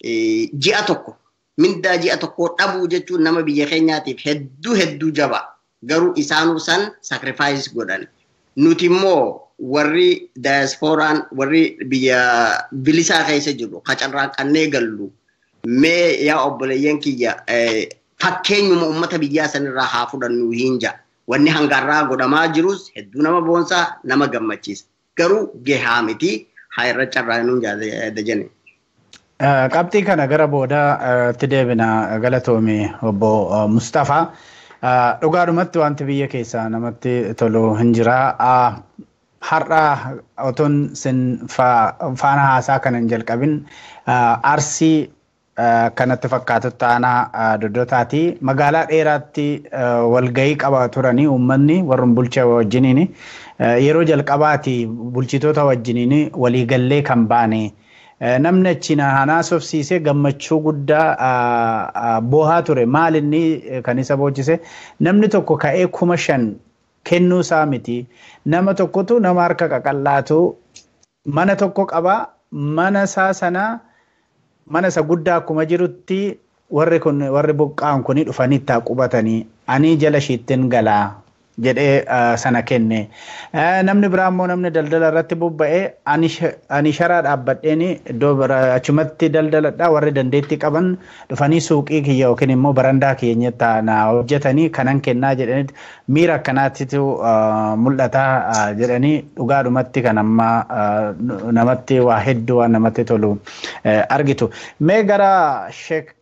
Ji'a tokko mindaa ji'a tokko dhabuu jechuun nama biyya keenyaatiif hedduu hedduu jaba. Garuu isaanuu san sacrifice godhan. Nuti immoo warri diasporaan, warri biyya bilisaa keessa jiru qacarraaqannee gallu, mee yaa obboleeyyan kiyya, fakkeenyuma uummata biyyaa sanirraa haa fudhannu hin ja'a. Wanni hangarraa godhamaa jirus hedduu nama boonsaa, nama gammachiisa. Garuu gahaa miti, haa irra carraanuun Dajane. Qabxii kana gara boodaatti deebina, galatoome obbo Mustafaa. Dhugaadhumatti wanti biyya keessaa namatti tolu hin jira. Har'a otoon sin faana haasaa kana hin jalqabin, Arsii kanatti fakkaatutti aanaa Doddotaati. Magaalaa dheeraatti walgahii qaba turanii uummanni warreen bulchaa wajjiniin, yeroo jalqabaati bulchitoota wajjiniin waliigallee kan baane. Namni achiin haasofsiisee gammachuu guddaa boohaa ture. Maal inni kan isa boochise? Namni tokko ka'ee 5,000 kennuu isaa miti. Nama tokkotu nama harka qaqallaatu mana tokko qaba. Mana isaa sana mana isa guddaa akkuma jirutti warri kun warri buqqaan kun dhufanii itti qubatanii ani jala ishiittiin galaa jedhee sana kenne. Namni biraa immoo namni daldala irratti bobba'ee ani sharaa dhaabbadheen iddoo achumatti daldaladha warri dandeettii qaban dhufanii suuqii kiyya yookiin immoo barandaa kiyya na hojjetanii kanan kennaa jedhanii miira akkanaatitu mul'ata jedhanii dhugaadhumatti kan amma namatti waa hedduu waan namatti tolu argitu. Mee gara Sheek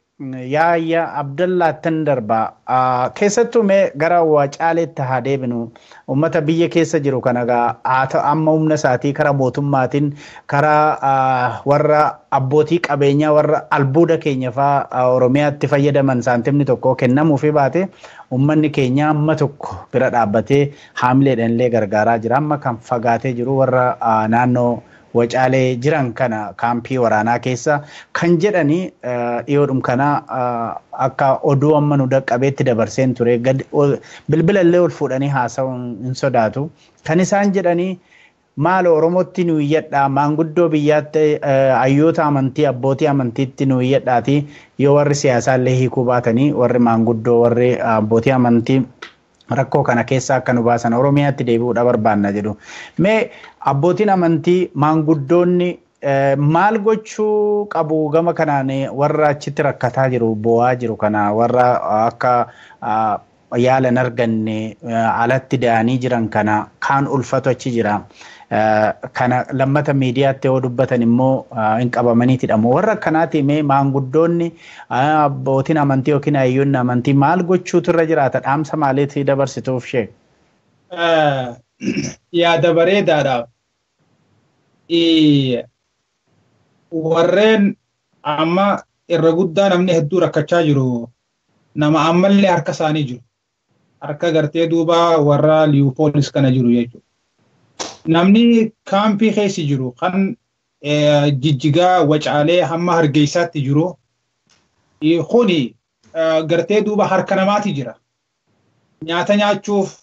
Yaayya Abdallaattan darbaa keessattuu mee gara Wacaaleetti haa deebinu. Uummata biyya keessa jiru kana haa ta'u amma humna isaatii karaa mootummaatiin karaa warra abbootii qabeenyaa warra albuuda keenya fa'aa Oromiyaatti fayyadaman saantimni tokko kennamuufii baate uummanni keenya amma tokko bira dhaabbatee haamileedhaan illee gargaaraa jira. Amma kan fagaatee jiru warra naannoo Wacaalee jiran kana kaampii waraanaa keessa kan jedhanii dhiyoodhum kana akka oduu amma nu dhaqqabeetti dabarseen ture bilbila illee ol fuudhanii haasa'uun hin sodaatu. Kan isaan jedhanii maal Oromootti nu iyyadhaa maanguddoo biyyaatti hayyoota amantii abbootii amantiitti nu iyyadhaati yoo warri siyaasaa illee hiikuu baatanii warri maanguddoo warri abbootii amantii rakkoo kana keessa akka nu baasan Oromiyaatti deebi'uudha barbaanna jedhu. Mee abbootiin amantii maanguddoonni maal gochuu qabu gama kanaan warra achitti rakkataa jiru bo'aa jiru kana warra akka yaala hin arganne alatti da'anii jiran kana kaan ulfatu achi jira. Kana lammata miidiyaatti yoo dubbatan immoo hin qabamaniiti hidhamu. Warra akkanaati mee maanguddoonni abbootiin amantii yookiin hayyoonni amantii maal gochuutu irra jiraata? Dhaamsa maaliitii dabarsituuf ishee? Yaada bareedaadha. Warreen amma irra guddaa namni hedduu rakkachaa jiru nama ammallee harka isaanii jiru. Harka gartee duuba warra Liyuupoolis kana jiru jechuudha. Namni kaampii keessa jiru kan Jijjigaa Wacaalee hamma Hargeysaatti jiru kuni gartee duuba harka namaati jira. Nyaata nyaachuuf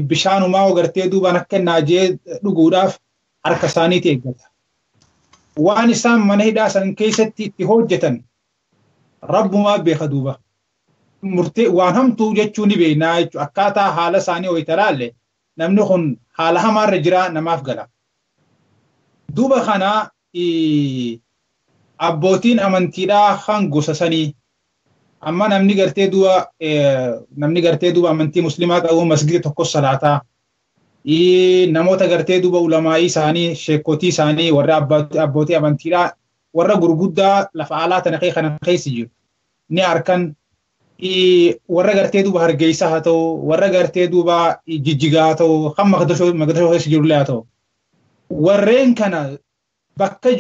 bishaanumaa gartee duubaan akka naajee dhuguudhaaf harka isaaniitti eeggata. Waan isaan mana hidhaa san keessatti itti hojjetan rabbumaa beeka duuba. Murtee waan hamtuu jechuu ni beeknaa jechuudha. Akkaataa haala isaanii ho'i talaalle namni kun haala hamaarra jira namaaf gala. Duuba kana abbootiin amantiidhaa kan gosa sanii amma namni gartee duuba amantii musliimaa qabu masgida tokko salaataa namoota gartee duuba ulamaa'ii isaanii sheekotii isaanii warra abbootii amantiidhaa warra gurguddaa lafa alaa tana kana keessa jiru ni harkan warra gartee duuba Hargeysaa haa ta'u warra gartee duuba Jijjigaa haa ta'u kan Maqdashoo keessa jirullee haa ta'u warreen kana bakka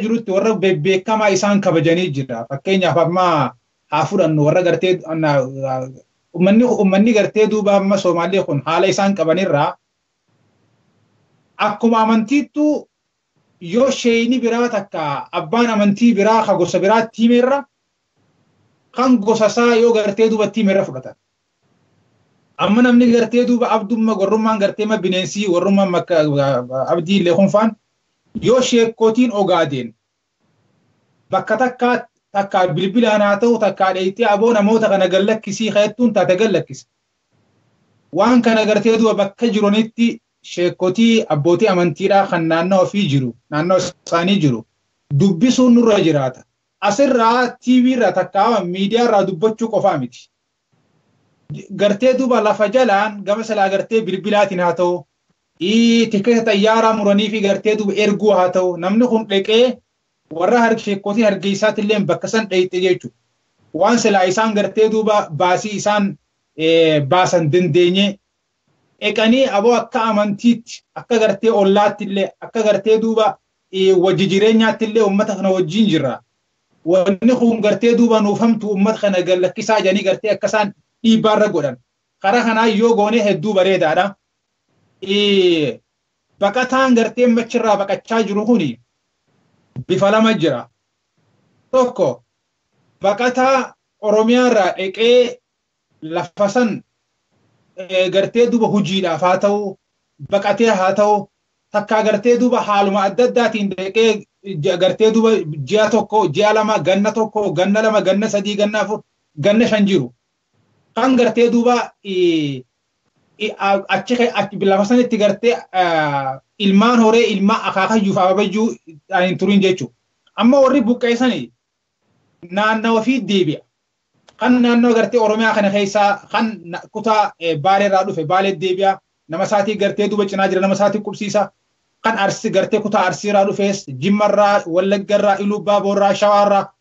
jirutti warra bebbeekamaa isaan kabajanii jira. Fakkeenyaaf amma haa fudhannu warra gartee uummanni gartee duuba amma Soomaalee kun haala isaan qabanirraa akkuma amantiittu yoo sheeyni biraa takka abbaan amantii biraa ka gosa biraatti himerra kan gosa isaa yoo gartee duuba himerra fudhatan. Amma namni gartee duuba abdummaa warrummaan gartee ma bineensii warrummaan abdii illee kunfaan yoo sheekootiin Ogaadeen bakka takkaa takka bilbilaan haa ta'u takka dheeyitee aboo namoota kana gallakkisii ka'ettuun taate gallakkisa. Waan kana gartee duuba bakka jiranitti sheekotii abbootii amantiidhaa kan naannoo ofii jiru naannoo isaanii jiru dubbisuun nurra jiraata. Asirraa TV irraa takka miidiyaa irraa dubbachuu qofaa miti. Gartee duuba lafa jalaan gama silaa gartee bilbilaatiin haa ta'u tikeeta xayyaaraa muranii fi gartee duuba erguu haa ta'u namni kun dhaqee warra sheekotiin Hargeysaatti illee bakka san dhayite jechuudha. Waan silaa isaan gartee duuba baasii isaan baasan dandeenye dhaqanii aboo akka amantiitti akka gartee ollaatti illee akka gartee duuba wajji jireenyaatti illee uummata kana wajjin jirra. Wanni kun gartee duuba nuufamtu uummata kana gallakkisaa jedhanii gartee akka isaan dhiibbaarra godhan. Karaa kanaa yoo goone hedduu bareedaadha. Baqataan gartee machirraa baqachaa jiru kuni bifa lama jira. Tokko baqataa Oromiyaarraa dhaqee lafa san Gartee duuba hojiidhaaf haa ta'u, baqatee haa ta'u, takkaa gartee duuba haaluma adda addaatiin deeqee gartee duuba ji'a 1, ji'a 2, ganna 1, ganna 2, ganna 3, ganna 4, ganna 5 jiru. Kan gartee duuba achi lafa sanitti gartee ilmaan horee ilmaan akaakayyuuf ababayyuu hin turin jechuudha. Amma warri buqqeessanii naannawa fi deebi'a. Kan naannoo gartee Oromiyaa kana keessaa kan kutaa Baaleerraa dhufe Baalee deebi'a. Nama isaatii gartee duuba cinaa jira nama isaatii qubsiisa. Kan Arsii gartee kutaa Arsiirraa dhufes Jimmarraa, Wallaggarraa, Iluu Baaboorraa, Shawaarraa,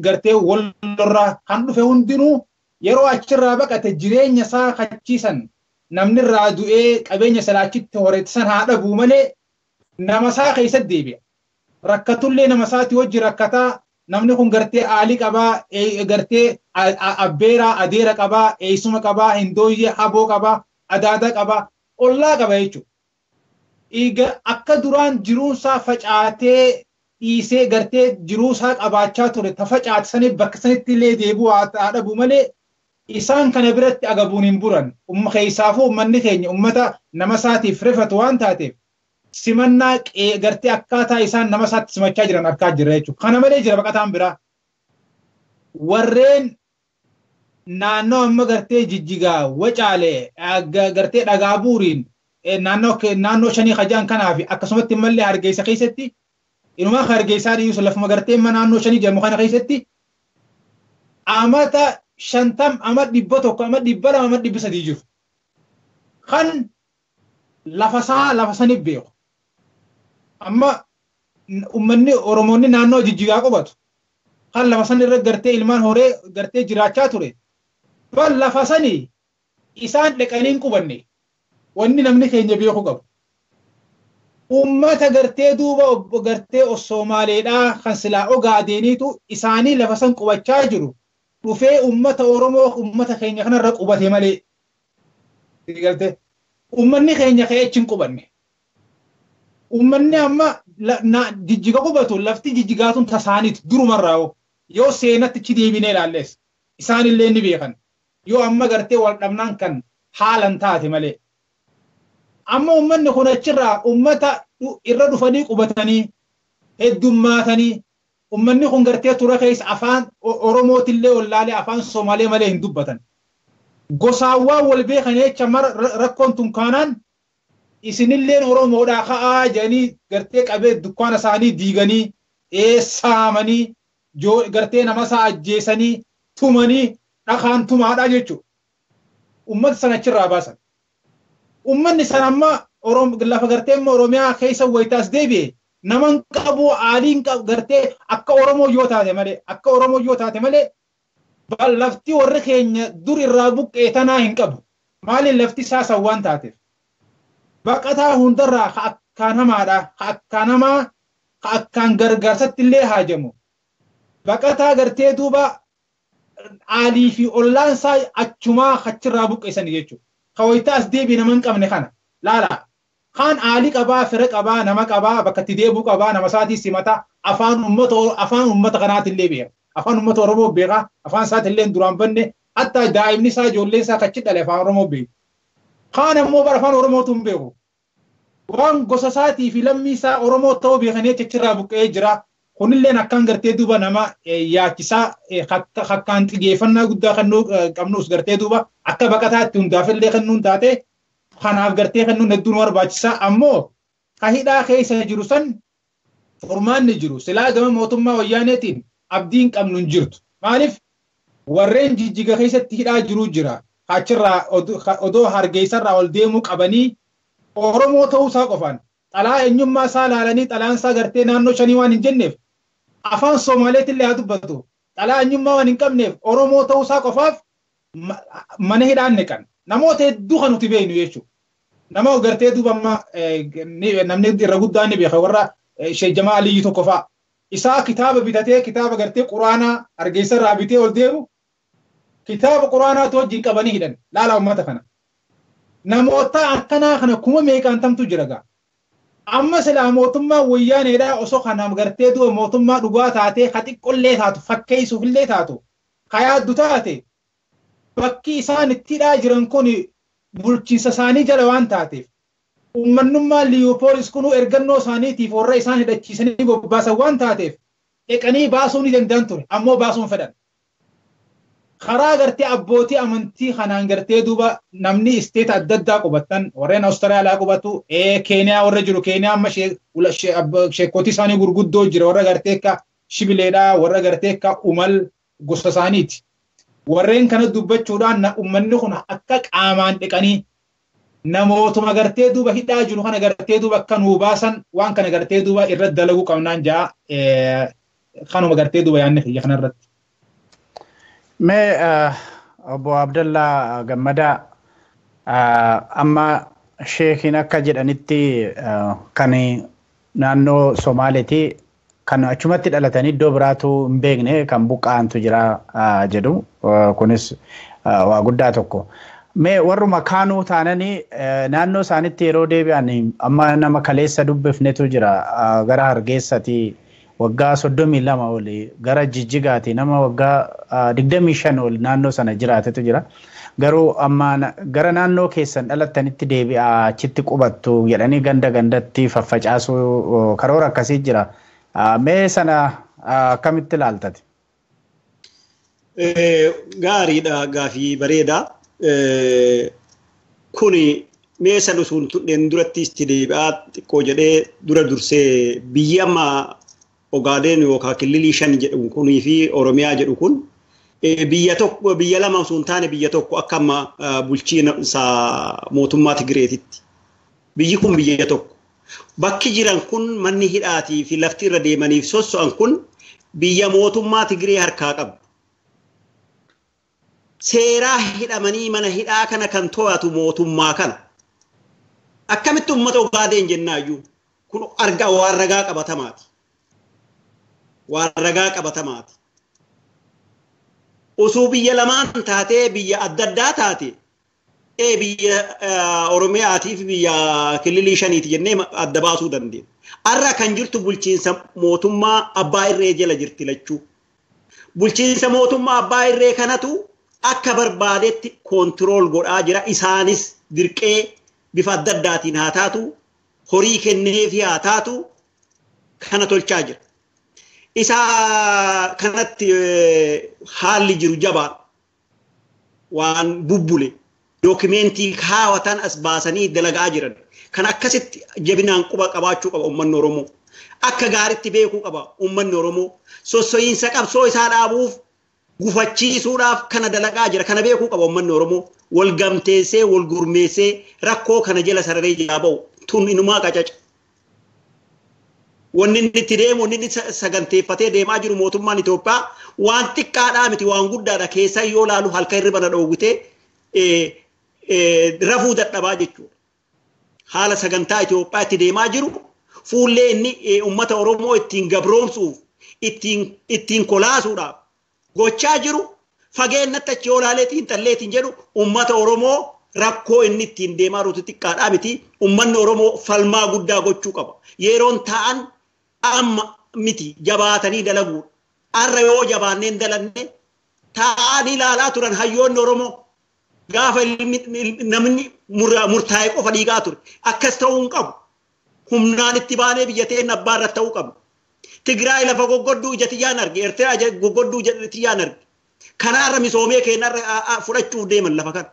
gartee Wallorraa kan dhufe hundinuu yeroo achirraa baqate jireenya isaa kachiisan namni irraa du'ee qabeenya salaachitti horeetisan haa dhabuu malee nama isaa keessatti deebi'a. Rakkatullee nama isaatii wajji rakkataa namni kun gartee aalii qabaa, gartee abbeeraa, adeera qabaa, eessuma qabaa, hindooyyee, haboo qabaa, adaada qabaa, ollaa qaba jechuudha. Akka duraan jiruunsaa facaatee dhiisee gartee jiruusaa qabaachaa ture ta facaate saniif bakka sanitti illee deebi'uu haa dhabuu malee isaan kana biratti agabuun hin buran. Keessaafuu uummanni keenya uummata nama isaatiif rifatu waan taateef simannaa gartee akkaataa isaan nama isaatti simachaa jiran argaa jirra jechuudha. Kana malee jira baqataan biraa. Warreen naannoo amma gartee Jijjigaa, Wacaalee, gartee dhagaa buuriin naannoo shanii hajaan kanaa fi akkasumatti mallee Hargeysa keessatti inumaa Hargeysaa dhiyeessu lafuma gartee naannoo shanii jedhamu kana keessatti amata 50, ama 100, ama 200, ama 300 jiru. Kan lafasaa lafa saniif beeku. Amma uummanni Oromoonni naannoo Jijjigaa qubatu. Kan lafa san irra gartee ilmaan horee gartee jiraachaa ture. Bal lafa sanii isaan dhaqanii hin qubanne. Wanni namni keenya beeku qabu. Uummata gartee duuba gartee Somaaleedhaa kan silaa Ogaadeeniitu isaanii lafa san qubachaa jiru. Dhufee uummata Oromoo uummata keenya kanarra qubate malee. Gartee uummanni keenya ka'ee achi hin qubanne. Uummanni amma Jijjiga qubatu lafti Jijjigaatuun tasaaniitu durumarraa yoo seenatti achi deebinee ilaalles isaanillee ni beekan. Yoo amma gartee wal dhabnaan kan haalan taate malee. Amma uummanni kun achirraa uummata irra dhufanii qubatanii heddummaatanii uummanni kun gartee tura keessa afaan Oromootillee wallaalee afaan Somaalee malee hin dubbatan. Gosaawwan wal beekan jecha rakkoon tun kaanaan isinilleen Oromoodhaa ka'aa jedhanii gartee qabee dukkaana isaanii diiganii saamanii gartee nama isaa ajjeesanii tumanii dhakaan tumaadha jechuudha. Uummata sana achirraa baasan. Uummanni sana amma lafa gartee immoo Oromiyaa keessa wayitaas deebi'e naman qabu aaliin qabu gartee akka Oromoo yoo taate malee akka Oromoo yoo taate malee lafti warri keenya dur irraa buqqee tanaa hin qabu. Maaliin lafti isaa san waan taateef. Baqataa hundarraa ka akkaan hamaadha, ka akkaan hamaa, ka akkaan gargaarsatti illee haajamu. Baqataa gartee duuba aalii fi ollaan isaa achumaa achirraa buqqeessanii jechuudha. Ka wayitaas deebii nama hin qabne kana laala. Kaan aalii qabaa, fira qabaa, nama qabaa, bakka itti deebuu qabaa, nama isaatii simata, afaan uummata kanaatillee beeka. Afaan uummata Oromoo beeka, afaan isaatillee duraan banne, hatta daa'imni isaa ijoolleen isaa kachi dhale afaan Oromoo beeku. Kaan ammoo bara afaan Oromootu hin beeku. Waan gosa isaatii fi lammii isaa Oromoo ta'uu beekanii achirraa buqqa'ee jira. Kunilleen akkaan gartee duuba nama yaachisaa akkaan xiyyeeffannaa guddaa kan qabnus gartee duuba akka baqataatti hundaafillee kan nuun taate kanaaf gartee kan nuun hedduun barbaachisaa ammoo ka hidhaa keessa jiru san furmaanni jiru silaa gama mootummaa wayyaaneetiin abdiin qabnu hin jirtu. Maaliif warreen Jijjiga keessatti hidhaa jiru jira. Achirraa odoo Hargeysarraa ol deemuu qabanii Oromoo ta'uu isaa qofaan xalaa eenyummaa isaa laalanii xalaan isaa gartee naannoo shanii waan hin jenneef afaan Somaaleetillee haa dubbatu. Xalaa eenyummaa waan hin qabneef Oromoo ta'uu isaa qofaaf mana hidhaan neqan. Namoota hedduu kan nuti beeknu jechuudha. Nama gartee duuba amma namni irra guddaan ni beeka warra Sheekh Jamaa Aliyyi tokko fa'a. Isaa kitaaba bitatee kitaaba gartee Quraanaa Hargeysarraa bitee ol deemu kitaaba Quraanaatu wajjin qabanii hidhan. Laala uummata kana. Namoota akkanaa kana kuma meeqaan tamtu jira gaa. Amma silaa mootummaa wayyaaneedhaa osoo kanaaf gartee duuba mootummaa dhugaa taatee ka xiqqollee taatu fakkeessuufillee taatu ka yaaddu taate bakki isaan itti hidhaa jiran kun Bulchiinsa isaanii jala waan taateef uummanummaan Liyuupoolis kunuu ergannoo isaaniitiif warra isaan hidhachiisanii bobbaasan waan taateef dhaqanii baasuu ni danda'an ture ammoo baasuun fedhan. Karaa gartee abbootii amantii kanaan gartee duuba namni isteeta adda addaa qubatan warreen Awustiraaliyaa qubatu Keeniyaa warra jiru Keeniyaa amma sheekootii isaanii gurguddoo jira warra gartee akka Shibileedhaa warra gartee akka Umal gosa isaaniiti. Warreen kana dubbachuudhaan uummanni kun akka qaamaan dhiqanii namootuma gartee duuba hidhaa jiru kana gartee duuba akka nuu baasan waan kana gartee duuba irratti dalaguu qabnaan jaa kanuma gartee duuba yaadni kiyya kanarratti. Mee obbo Abdallaa Gammadaa amma sheekiin akka jedhanitti kan naannoo Somaaleeti kan achumatti dhalatanii iddoo biraatu hin beekne kan buqqa'antu jira jedhu kunis waa guddaa tokko. Mee warruma kaanuu taananii naannoo isaanitti yeroo deebi'an amma nama kaleessa dubbifnetu jira gara Hargeessati waggaa 32 oli gara Jijjigaati nama waggaa 25 ol naannoo sana jiraatetu jira. Garuu amma gara naannoo keessan dhalattanitti deebi'aa achitti qubattu jedhanii ganda gandatti faffacaasuu karoora akkasii jira. Mee sana akkamitti ilaaltate? Gaariidha gaafii bareedaa. Kuni mee sana osoo hin tuqneen duratti itti deebi'aa xiqqoo jedhee dura dursee biyyi amma Ogaadeen yookaan Kililii 5 jedhu kunii fi Oromiyaa jedhu kun biyya tokko biyya lama osoo hin taane biyya tokko akka amma bulchiinsa mootummaa Tigireetitti. Biyyi kun biyya tokko. Bakki jiran kun manni hidhaatii fi lafti irra deemaniif sosso'an kun biyya mootummaa Tigiree harkaa qabdu. Seeraa hidhamanii mana hidhaa kana kan to'atu mootummaa kana. Akkamitti uummata Ogaadeen jennaayyuu kun argaa waan ragaa qabatamaati. Waan ragaa qabatamaati. Osoo biyya lamaan taatee biyya adda addaa taate biyya Oromiyaatii fi biyya Kililii 5 jennee adda baasuu dandeenya. Har'a kan jirtu bulchiinsa mootummaa abbaa irree jala jirti lachuu. Bulchiinsa mootummaa abbaa irree kanatu akka barbaadetti koontirool godhaa jira. Isaanis dirqee bifa adda addaatiin haa taatu, horii kenneefi haa taatu kana tolchaa jira. Isa kanatti haalli jiru jabaa waan bubbule dookimentii kaawwatan as baasanii dalagaa jiran. Kan akkasitti jabinaan quba qabaachuu qaba uummanni Oromoo. Akka gaariitti beekuu qaba uummanni Oromoo. Sosso'iinsa qabsoo isaa dhaabuuf gufachiisuudhaaf kana dalagaa jira. Kana beekuu qaba uummanni Oromoo. Wal gamteessee wal gurmeessee rakkoo kana jala sararee jaa ba'u tun inumaa qacaca. Wanni inni itti deemu wanni inni saganteeffatee deemaa jiru mootummaan Itoophiyaa waan xiqqaadhaa miti waan guddaadha. Keessa yoo laalu halkan hirriba na dhoowwitee rafuu dadhabaa jechuudha. Haala sagantaa Itoophiyaa itti deemaa jiru fuullee inni uummata Oromoo ittiin gabroomsuuf ittiin kolaasuudhaaf gochaa jiru fageennatti achi yoo laalee xiinxalleetiin jedhu uummata Oromoo rakkoo inni ittiin deemaa jiru xiqqaadhaa miti. Uummanni Oromoo falmaa guddaa gochuu qaba. Yeroon ta'an amma miti jabaatanii dalaguudha. Har'a yoo jabaanneen dalanne taa'anii ilaalaa turan hayyoonni Oromoo gaafa namni murtaa'e qofa dhiigaa ture. Akkas ta'uu hin qabu. Humnaan itti baanee biyya teenya abbaa irratti ta'uu qabu. Tigraay lafa goggodduu ija tiyyaan arge. Eertiraa goggodduu ija tiyyaan arge. Kanaarra misoomee keenyarra fudhachuuf deeman lafa kana.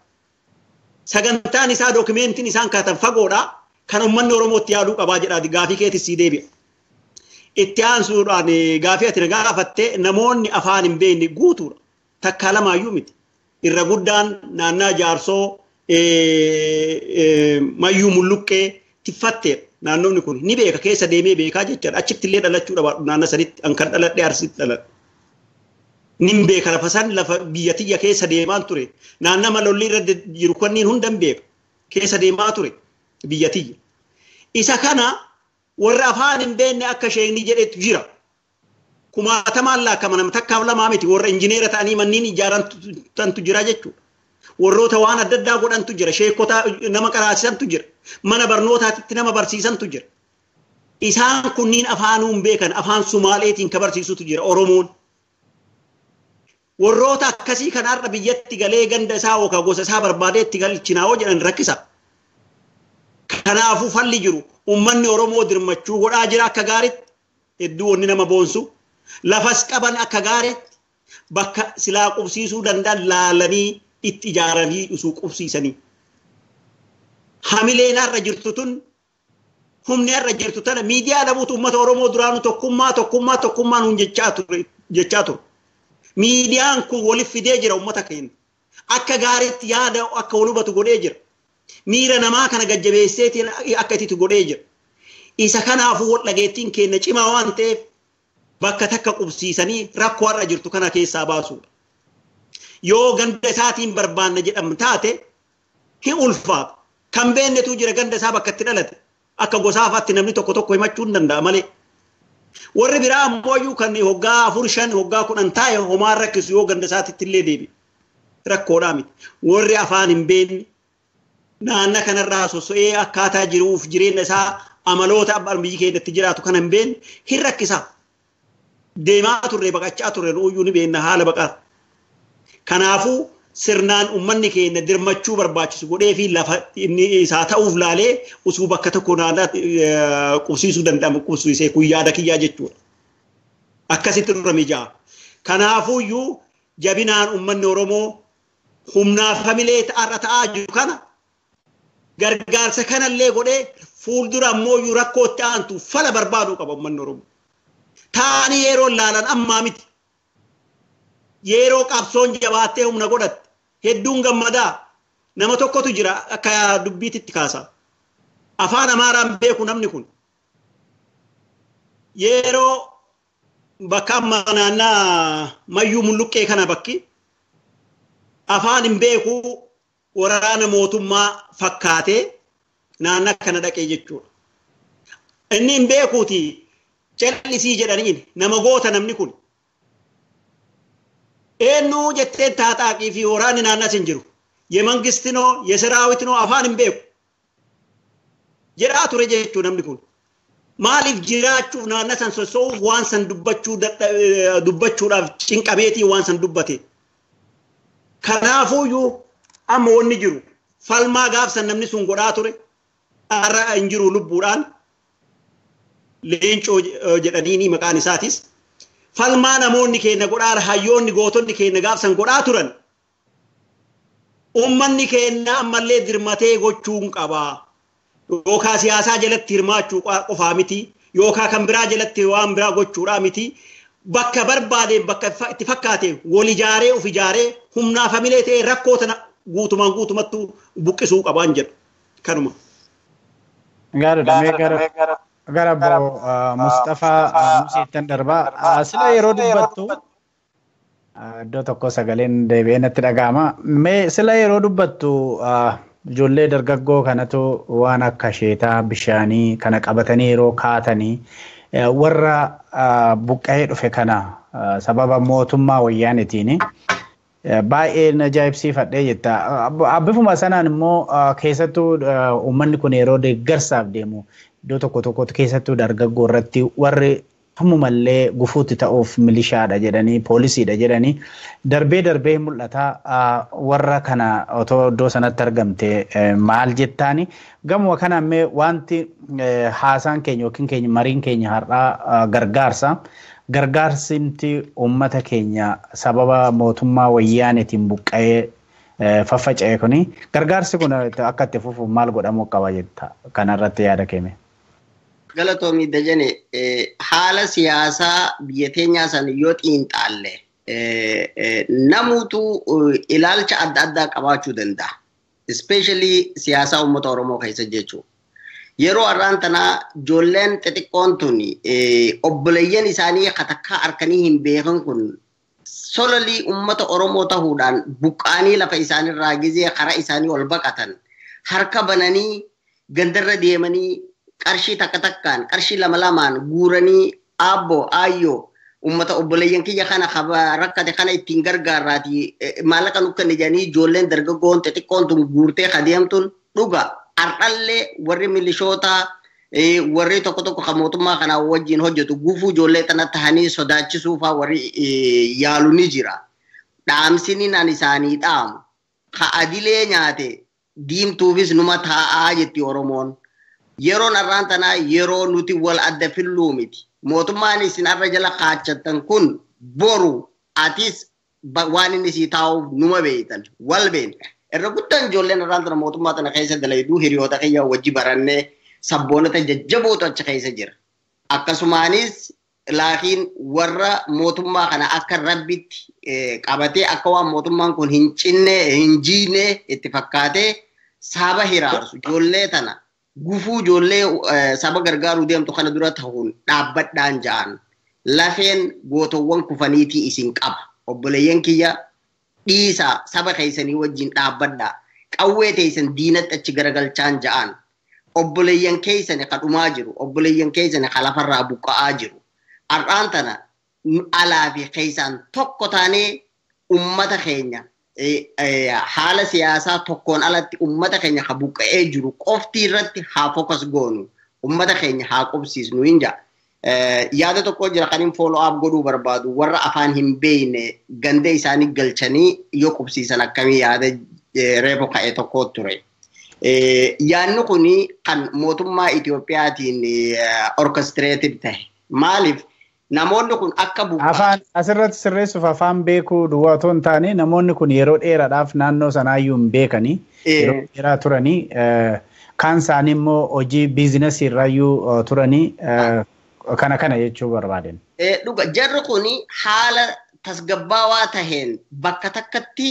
Sagantaan isaa dookimentiin isaan kaatan fagoodha. Kan uummanni Oromoo itti yaaduu qabaa jedha gaafii keetis sii deebi'a. Itti aansuudhaan gaafii ati gaafatte namoonni afaan hin beekne guutuudha. Takkaa lamaayyuu miti. Irra guddaan naannaa Jaarsoo Mayyuu Mulluqqee tiffatteedha. Naannoonni kun ni beeka keessa deemee beekaa jechaadha. Achitti illee dhalachuu dhabaadhu naannoo sanitti an kan dhaladhe Arsiitti dhaladhe. Nin beeka lafa san lafa biyya tiyya keessa deemaan ture. Naannama lolli irra jiru kanneen hundan beeka. Keessa deemaa ture biyya tiyya. Isa kana warra afaan hin beekne akka sheekni jedhetu jira. Kumaatamaan laakama nama takkaaf lamaa miti warra injineera ta'anii manneen ijaarantu jira jechuudha. Warroota waan adda addaa godhantu jira. Sheekota nama qaraasisantu jira. Mana barnootaatti nama barsiisantu jira. Isaan kunniin afaanuu hin beekan afaan Sumaaleetiin ka barsiisutu jira Oromoon. Warroota akkasii kan har'a biyyatti galee ganda isaa yookaan gosa isaa barbaadee itti galchinaa hoo jedhan rakkisa. Kanaafuu falli jiru uummanni Oromoo dirmachuu godhaa jira akka gaariitti hedduu wanni nama boonsu lafas qaban akka gaariitti bakka silaa qubsiisuu danda'an laalanii itti ijaaranii usuu qubsiisanii. Hamileen har'a jirtu tun humni har'a jirtu tana miidiyaa dhabuutu uummata Oromoo duraanuu tokkummaa tokkummaa tokkummaan hun jechaa ture. Miidiyaan kun waliif fidee jira uummata keenya. Akka gaariitti yaada akka wal hubatu godhee jira. Miira namaa kana gajjabeesseetiin akka itti godhee jira. Isa kanaafuu wal dhageettiin keenya cimaa waan ta'eef bakka takka qubsiisanii rakkoo har'a jirtu kana keessaa baasuudha. Yoo ganda isaatiin barbaanna jedhamu taate hin ulfaatu. Kan beennetu jira ganda isaa bakka itti dhalate. Akka gosaafaatti namni tokko tokko himachuu hin danda'a malee. Warri biraa ammoo kan hoggaa 4 5 hoggaa 10 taa'e homaa rakkisu yoo ganda isaatitti illee deebi'e. Rakkoodhaa miti. Warri afaan hin beekne naanna kanarraa soso'ee akkaataa jiruuf jireenya isaa amaloota abbaan biyyi keenyatti jiraatu kana hin beekne hin rakkisaa. Deemaa turre baqachaa turre nuyyuu ni beekna haala baqaa. Kanaafuu sirnaan uummanni keenya dirmachuu barbaachisu godhee fi lafa inni isaa ta'uuf laalee usuu bakka tokko naannaa qubsiisuu danda'amu qubsiisee kun yaada kiyyaa jechuudha. Akkasitti dura mijaa. Kanaafuyyuu jabinaan uummanni Oromoo humnaaf hamilee har'a ta'aa jiru kana gargaarsa kanallee godhee fuuldura ammoo rakkootti aantu fala barbaaduu qaba uummanni Oromoo. Taa'anii yeroo laalan ammaa miti. Yeroo qabsoon jabaattee humna godhatte hedduun gammadaa nama tokkotu jira akka dubbiititti kaasa. Afaan Amaaraan beeku namni kun. Yeroo bakka amma naannaa Mayyuu Mulluqqee kana bakki afaan hin beeku waraana mootummaa fakkaatee naannaa kana dhaqee jechuudha. Inni hin beekuuti callisii jedhaniin nama goota namni kun. Eenyu jetteen taataaqii fi waraanni naannas hin jiru. የመንግስት ነው የሰራዊት ነው afaan hin beeku jedhaa ture jechuu namni kun. Maaliif jiraachuuf naannaa san sossoo'uuf waan san dubbachuudhaaf cinqabeetii waan san dubbate. Kanaafuyyuu amma wanni jiru falmaa gaafsan namni sun godhaa ture har'a hin jiru lubbuudhaan leencoo jedhaniini maqaan isaatis. Falmaa namoonni keenya godhaa hayyoonni gootonni keenya gaafsan godhaa turan. Uummanni keenya ammallee dirmatee gochuun qaba. Yookaan siyaasaa jalatti hirmaachuu qofaa miti. Yookaan kan biraa jalatti waan biraa gochuudhaa miti. Bakka barbaadeen bakka itti fakkaateen wal ijaaree of ijaaree humnaaf hamilee ta'ee rakkoo tana guutumaan guutumattu buqqisuu qabaan jedhu. Kanuma. Gaariidha. Mee gara obbo Mustafaa Museettan darbaa. Sila yeroo dubbattu iddoo tokko sagaleen deebi'ee natti dhaga'ama. Mee sila yeroo dubbattu ijoollee dargaggoo kanatu waan akka sheetaa bishaanii kana qabatanii yeroo kaatanii warra buqqa'ee dhufe kana sababa mootummaa wayyaanitiin baay'ee ajaa'ibsiifadhee jetta. Bifuma sanaan immoo keessattuu uummanni kun yeroo deeggarsaaf deemu iddoo tokko tokkotti keessattuu dargaggoo irratti warri hammumallee gufuutti ta'uuf milishaadha jedhanii poolisiidha jedhanii darbee darbee mul'ata warra kana otoo iddoo sanatti argamte maal jettaani gamuma kana mee wanti haasaan keenya yookiin keenya mariin keenya har'aa gargaarsa gargaarsimti uummata keenya sababa mootummaa wayyaaneetiin buqqa'ee faffaca'e kuni gargaarsi kun akka itti fufuuf maal godhamuu qaba jetta kanarratti yaada keeme. Galatoomii Dajane haala siyaasaa biyya teenyaa sana yoo xiinxaalle namuutu ilaalcha adda addaa qabaachuu danda'a. Especially siyaasaa uummata Oromoo keessa jechuudha. Yeroo har'aan tanaa ijoolleen xixiqqoon tun obboleeyyan isaanii katakkaa harkanii hin beekan kun sololii uummata Oromoo ta'uudhaan buqqaanii lafa isaaniirraa gizee karaa isaanii ol baqatan harka bananii gandarra deemanii qarshii takka takkaan qarshii lama lamaan guuranii aabboo aayyoo uummata obboleeyyan kiyya kana rakkate kana ittiin gargaarraati maallaqa nu kenni jedhanii ijoolleen dargaggoon xixiqqoon tun guurtee adeemtuun dhuga har'allee warri milishoota warri tokko tokko kan mootummaa kanaa wajjin hojjetu gufuu ijoollee tana tahanii sodaachisuufaa warri yaalu ni jira. Dhaamsiniin ani isaanii dhaamu ka adilee nyaate diimtuufis numa taa'aa jetti Oromoon. Yeroon har'aan tanaa yeroo nuti wal adda filluu miti. Mootummaan isin har'a jala kaachattan kun boru atis waan inni sii taa'uuf numa beeytan wal beekna. Irra guddaan ijoolleen har'aan tana mootummaa tana keessa dalayduu hiriyoota kiyya wajji barannee sabboonota jajjabootu achi keessa jira. Akkasumaanis laakiin warra mootummaa kana akka rabbitti qabatee akka waan mootummaan kun hin cinne hin jiine itti fakkaatee saba hiraarsu ijoollee tana gufuu ijoollee saba gargaaruu deemtu kana dura ta'uun dhaabbadhaan ja'an lafeen gootowwan kufaniitii isin qaba. Obboleeyyan kiyya dhiisaa saba keessanii wajjin dhaabbadhaa. Qawwee teessan diinatti achi garagalchaan ja'an. Obboleeyyan keessan ka dhumaa jiru. Obboleeyyan keessan ka lafarraa buqqa'aa jiru. Har'aan tana alaa fi keessaan tokko taanee ummata keenya haala siyaasaa tokkoon alatti ummata keenya ka buqqa'ee jiru qofti irratti haa fokas goonu. Ummata keenya haa qubsiisnu hin ja'a. Yaada tokko jira kan hin follow up godhuu barbaadu warra afaan hin beekne ganda isaanii galchanii yoo qubsiisan akkamii yaada reefu ka'e tokko ture. Yaadni kun kan mootummaa Itoophiyaatiin orchestrated ta'e. Maaliif namoonni kun akka buqqa'an. Afaan asirratti sirreessuuf afaan beekuu duwwaa otoo hin taane namoonni kun yeroo dheeraadhaaf naannoo sanaayyuu hin beekanii yeroo dheeraa turanii kaan isaanii immoo hojii biizinasii irraayyuu turanii kana jechuu barbaaden. Dhuga jarri kun haala tasgabbaawaa taheen bakka takkatti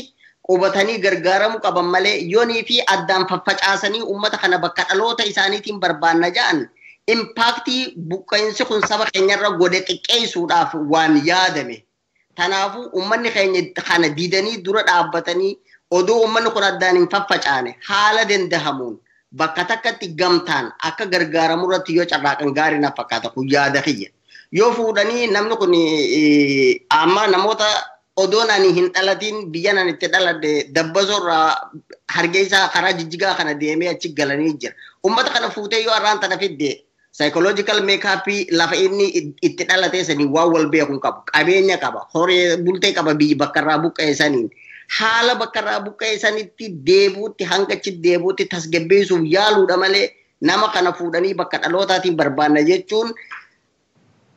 qubatanii gargaaramuu qaban malee yoonii fi addaan faffacaasanii uummata kana bakka dhaloota isaaniitiin barbaanna ja'an impaaktii buqqa'insi kun saba keenyarra godhe xiqqeessuudhaaf waan yaadame. Kanaafuu uummanni keenya kana diidanii dura dhaabbatanii odoo uummanni kun addaan hin faffacaane haala dandahamuun bakka takkatti gamtaan akka gargaaramu irratti yoo carraaqan gaarii na fakkaata kun yaada kiyya. Yoo fuudhanii namni kun amma namoota odoon ani hin dhalatiin biyya ani itti dhaladhe dabbasoorraa hargeysaa karaa jijjigaa kana deemee achi galanii jira. Uummata kana fuutee yoo har'aan tana fidde psychological makeup lafa inni itti dhalatee sanii waan wal beeku hin qabu. Qabeenya qaba, horii bultee qaba biyyi bakka irraa buqqa'e saniin. Haala bakka irraa buqqa'e sanitti deebuutti hanga achi deebuutti tasgabbeessuuf yaaluudha malee nama kana fuudhanii bakka dhalootaatiin barbaanna jechuun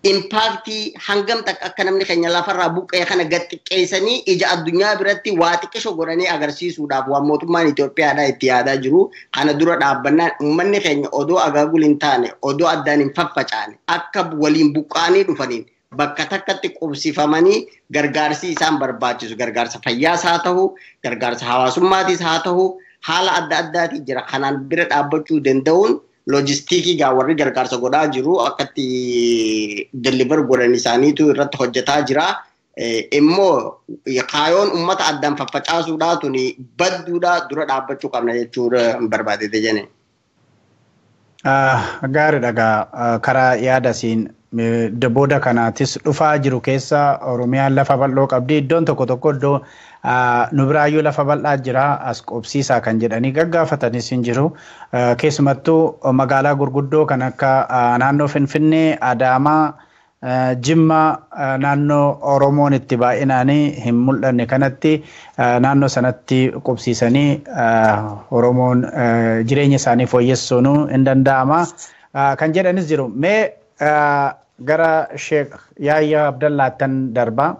impaaktii hangam takka akka namni keenya lafarraa buqqa'e kana gad xiqqeessanii ija addunyaa biratti waa xiqqisho godhanii agarsiisuudhaaf waan mootummaan Itoophiyaadhaa itti yaadaa jiru. Kana dura dhaabbannaan uummanni keenya odoo agaagul hin taane odoo addaan hin faffacaane akka waliin buqqa'anii dhufaniin bakka takkatti qubsifamanii gargaarsi isaan barbaachisu gargaarsa fayyaas haa ta'u gargaarsa hawaasummaatis haa ta'u haala adda addaatiin jira. Kanaan bira dhaabbachuu danda'uun loojistiikii gaa warri gargaarsa godhaa jiru akkatti deliver godhan isaaniitu irratti hojjetaa jira. Immoo kaayoon uummata addaan faffacaasuudhaa tuni badduudhaa dura dhaabbachuu qabna jechuudha barbaadete jene. Gaariidha gaa karaa yaada siin booda kanaatis dhufaa jiru keessa Oromiyaan lafa bal'oo qabdi. Iddoon tokko tokko iddoo nu biraayyuu lafa bal'aa jira as qubsiisaa kan jedhanii gaggaafatanis hin jiru. Keessumattuu magaalaa gurguddoo kan akka naannoo Finfinnee, Adaamaa, Jimma naannoo Oromoon itti baay'inaan hin mul'anne kanatti naannoo sanatti qubsiisanii Oromoon jireenya isaanii fooyyessuun hin danda'ama kan jedhanis jiru. Mee gara Sheekh Yaayyaa Abdallaattan darbaa.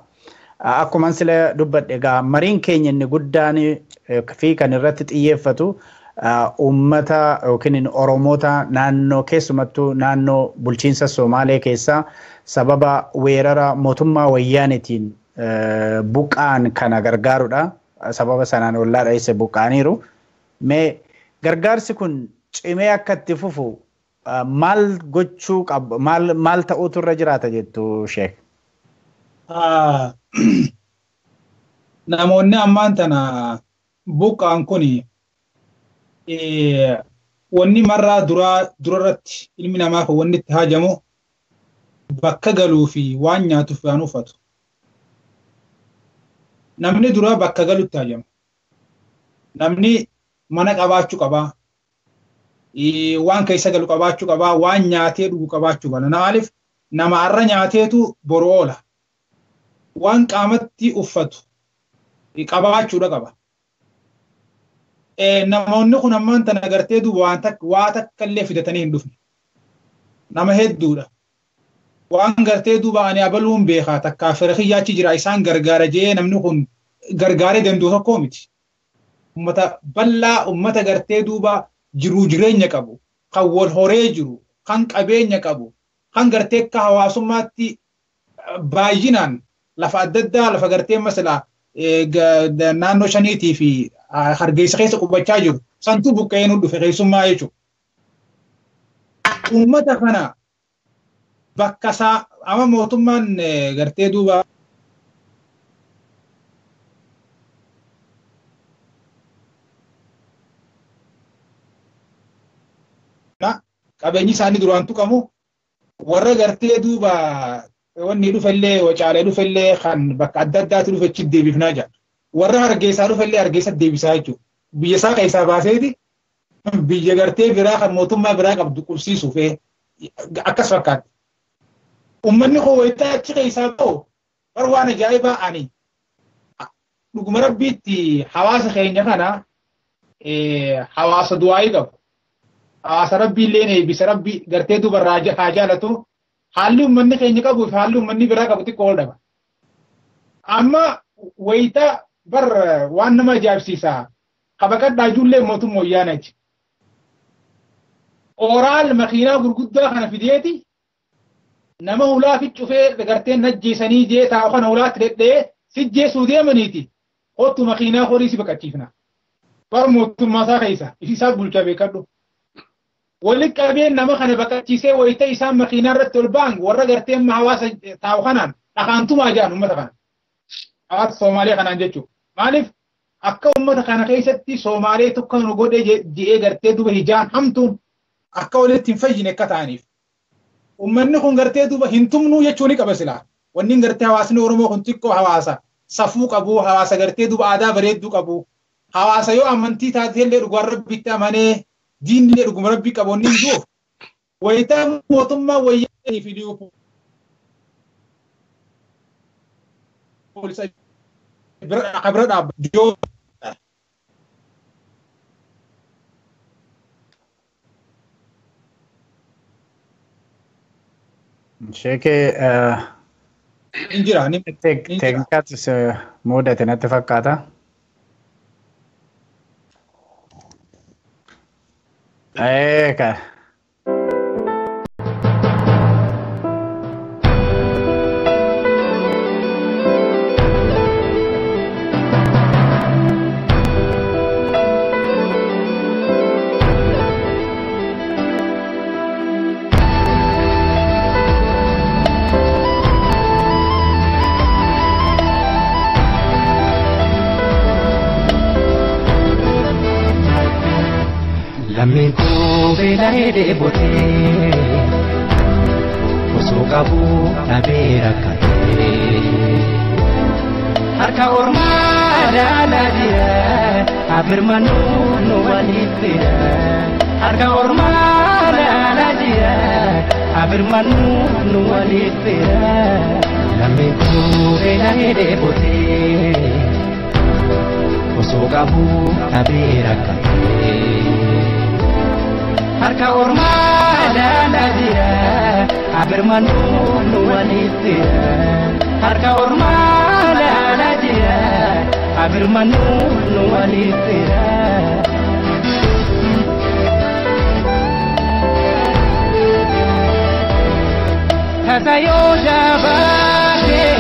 Akkuma sila dubbadhe egaa mariin keenya inni guddaan fi kan irratti xiyyeeffatu uummata yookiin Oromoota naannoo keessumattuu naannoo bulchiinsa Somaalee keessaa sababa weerara mootummaa wayyaanitiin buqqa'an kana gargaarudha. Sababa sanaan ollaa dheesse buqqa'aniiru. Mee gargaarsi kun cimee akka itti fufu maal gochuu qaba maal ta'uutu irra jiraata jettu Sheek? Namoonni ammaan tana buqqa'an kun wanni marraa durarratti ilmi namaa kan wanni itti hajamu bakka galuu fi waan nyaatuuf waan uffatu. Namni dura bakka galutti hajama. Namni mana qabaachuu qabaa. Waan keessa galu qabaachuu qabaa. Waan nyaatee dhugu qabaachuu qaba. Maaliif nama har'a nyaateetu boru oola. Waan qaamatti uffatu Qabaachuudha qaba. Namoonni kun ammaan tana gartee duuba waa takka illee fidatanii hin dhufne. Nama hedduudha. Waan gartee duuba ani abaluun beekaa takkaa fira kiyyaachi jira isaan gargaara jee namni kun gargaaree danda'u tokko miti. Uummata bal'aa uummata gartee duuba jiruu jireenya qabu, kan wal horee jiru, kan qabeenya qabu, kan gartee akka hawaasummaatti baay'inaan lafa adda addaa lafa gartee masalaa naannoo shaniitii fi Hargeysa keessa qubachaa jiru santuu buqqa'ee nu dhufe keessummaa jechuudha. Uummata kana bakka isaa amma mootummaan gartee duuba qabeenyi isaanii duraan tuqamu warra gartee duuba wanni dhufellee wacaalee dhufellee kan bakka adda addaatti dhufe achi deebifnaa jira. Warra Hargeysaa dhufellee Hargeysa deebisaa jechuudha. Biyya isaa keessaa baaseeti biyya gartee biraa kan mootummaa biraa qabdu qubsiisuuf akkas fakkaatti. Uummanni koo wayitaa achi keessaa ba'u bar waan ajaa'ibaa ani dhuguma rabbiitti hawaasa keenya kana hawaasa du'aayii qabu. Hawaasa rabbii illee eebbisa rabbii gartee dubarraa haa jaalatu. Haalli uummanni keenya qabuu fi haalli uummanni biraa qabu xiqqoo ol dhaba. Amma wayitaa bar waan nama ajaa'ibsiisa. Kabaqadhaa ijoollee mootummaa wayyaanaati. Ooraal makiinaa gurguddaa kana fideeti nama hulaa fi cufee gartee najjeesanii jee taa'u kana hulaatti dhedhee sijjeessuu deemaniiti. Kottu makiinaa horii si baqachiifna. Bar mootummaa isaa keessa isaa bulchaa beekadhu. Walitti qabeen nama kana baqachiisee wayita isaan makiinaa irratti ol ba'an warra gartee amma hawaasa taa'u kanaan dhakaantumaa jedhan uummata kana. Hawaasa Soomaalee kanaan jechuudha. Maaliif akka uummata kana keessatti Soomaalee tokko nu godhe je'ee gartee duuba hijaan hamtuun akka walitti hin fayyine akka ta'aniif. Uummanni kun gartee duuba hin tumnuu jechuu ni qaba silaa. Wanni gartee hawaasni Oromoo kun xiqqoo hawaasa safuu qabu, hawaasa gartee duuba aadaa bareedduu qabu, hawaasa yoo amantii taatee illee dhugaan rabbitti amanee diinni illee dhuguma rabbii qabu wanni hin jiruuf. Wayitaa mootummaa wayyaa fi poolisa bira dhaabbatu. Sheekee Injira ni teeknikaatu mudate natti fakkaata. Eeka. Lammiin koo beela'ee dheebotee osoo qabuu dhabee rakkatee harka ormaa ilaalaa jira abirmanuu nu waliif fira harka ormaa ilaalaa jira abirmanuu nu waliif fira lammiin koo beela'ee dheebotee osoo qabuu dhabee rakkatee. Harka ormaa ilaalaa jira abirmanuu nu waliif fira harka ormaa ilaalaa jira abirmanuu nu waliif fira. Tasa yoo jabaatee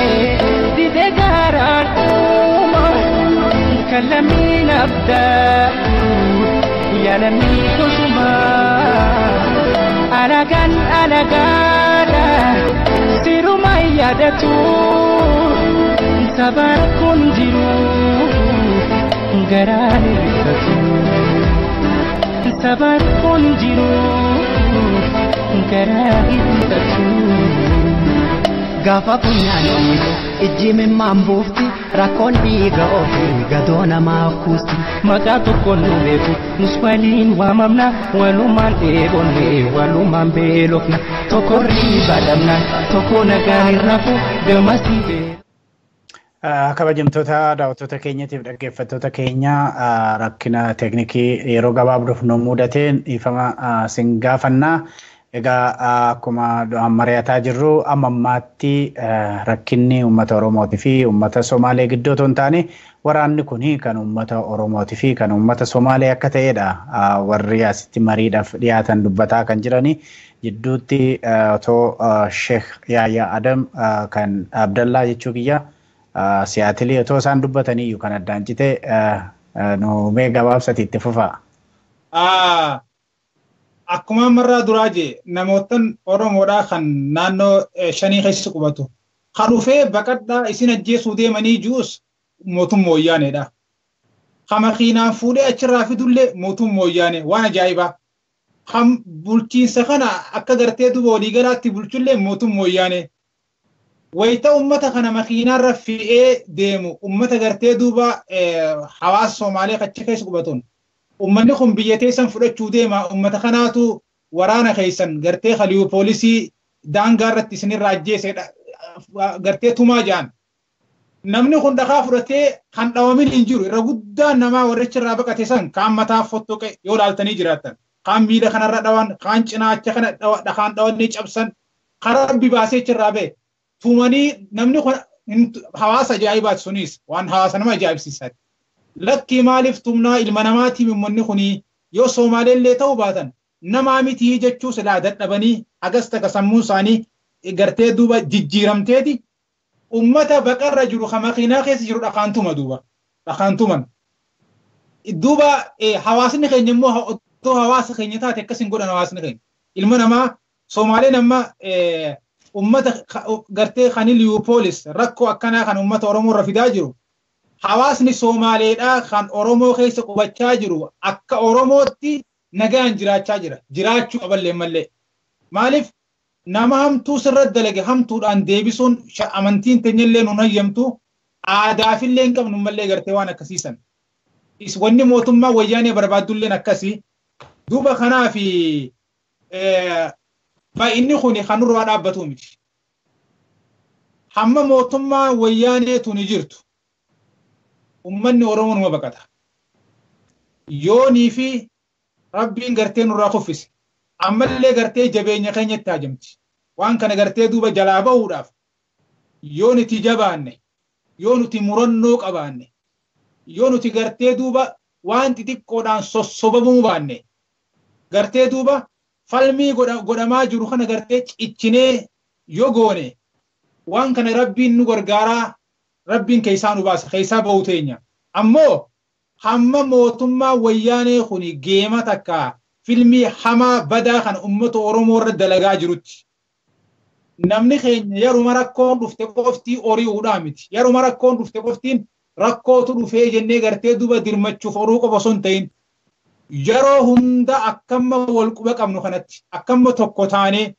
didee garaan uumamu kan lammiin abdaatu yaa lammii tosumaa. Alagaan alagaadha siruma yaadatu saba rakkoon jiru garaan hir'atu saba rakkoon jiru garaan hir'atu. Gaafa funyaan ijji mimmaan buufti rakkoon dhiiga ofii gadoo namaaf kuusti. Maqaa tokkoon nu beeku nus waliin waamamna walumaan dheebonne walumaan beelofna tokko riba dhabnaan tokko nagaa hin rafu gamasii beeku. Kabajamtoota daawwattoota keenyatiif dhaggeeffattoota keenya, rakkina teeknikii yeroo gabaabduuf nu mudateen dhiifama sin gaafannaa. Egaa akkuma mari'ataa jirru, amma ammaatti rakkinni uummata Oromootii fi uummata Somaalee gidduu otoo hin taane, waraanni kun kan uummata Oromootii fi kan uummata Somaalee akka ta'edha. Warri asitti mariidhaaf dhiyaatan dubbataa kan jirani. Jidduutti otoo Sheekh Yaayyaa Adam kan Abdallaa jechuu kiyya Siyaatilii otoo isaan dubbatanii iyyuu kan addaan cite. Nu mee gabaabsati itti fufaa. Akkuma ammarraa duraa jee, namootan Oromoodhaa kan naannoo shanii keessa qubatu. Kan dhufee baqadhaa isin ajjeesuu deemanii ji'us mootummaa Wayyaaneedha. Kan makiinaan fuudhee achirraa fidullee mootummaa Wayyaanee, waan ajaa'ibaa. Kan bulchiinsa kana akka gartee duba waliigalaatti bulchullee mootummaa Wayyaanee. Wayita uummata kana makiinaarra fe'ee deemu, uummata gartee duuba hawaasa Somaalee achi keessa qubatuun, uummanni kun biyya teessan fudhachuu deema, uummata kanaatu waraana keessan gartee haliyuu poolisii daangaa irratti isinirraa ajjeese gartee tumaa ja'an. Namni kun dhakaa fudhatee kan dhawamin hin jiru. Irra guddaan namaa warri achirraa baqate san kaan mataa fottoqe yoo laaltanii jiraattan. Kaan miila kanarra dhawan, kaan cinaacha kana dhakaan dhawanii cabsan, karaa Rabbi baasee achirraa ba'e. Tumanii namni kun hawaasa ajaa'ibaati, sunis waan hawaasa nama ajaa'ibsiisaati. Lakkii, maaliif tumnaa? Ilma namaatii uummanni kuni yoo Somaaleellee ta'uu baatan namaa mitii jechuu silaa dadhabanii hagas taka sammuun isaanii gartee duuba jijjiiramteeti ummata baqarra jiru kan makiinaa keessa jiru dhakaan tuma, duuba dhakaan tuman. Duuba hawaasni keenya immoo otoo hawaasa keenya taate akkas hin godhan hawaasni keenya. Ilma namaa Somaaleen amma ummata gartee kan Liyuupoolis rakkoo akkanaa kan ummata Oromoo irra fidaa jiru. Hawaasni Somaaleedhaa kan Oromoo keessa qubachaa jiru akka Oromootti nagaan jiraachaa jira. Jiraachuu qaballee mallee. Maaliif? Nama hamtuu sirra dalage hamtuudhaan deebisuun amantiin teenyallee nun hayyamtu, aadaafillee hin qabnu mallee gartee waan akkasiisan. Wanni mootummaa Wayyaanee barbaaddulleen akkasii. Duuba kanaaf baay'inni kun kan nurraa dhaabbatu miti. Hamma mootummaa Wayyaanee tuni jirtu ummanni Oromoo numa baqata. Yoonii fi Rabbiin gartee nurraa kuffise. Ammallee gartee jabeenya keenyatti hajamti. Waan kana gartee duuba jalaa bahuudhaaf yoo nuti jabaanne, yoo nuti murannoo qabaanne, yoo nuti gartee duuba waan xixiqqoodhaan sossobamuu baanne, gartee duuba falmii godhamaa jiru kana gartee ciccinee yoo goone, waan kana Rabbiin nu gargaaraa, Rabbiin keessaa nu baasa, keessaa bahu teenya. Ammoo hamma mootummaa Wayyaanee kuni geema takka filmii hamaa badaa kan uummata Oromoo irra dalagaa jirutti. Namni keenya yeruma rakkoon dhufte qoftii hori'uudhaa miti. Yeruma rakkoon dhufte qoftiin rakkootu dhufee jennee gartee duba dirmachuuf horuu qofa osoo hin ta'in, yeroo hunda akkamma wal quba qabnu kanatti, akkamma tokko taanee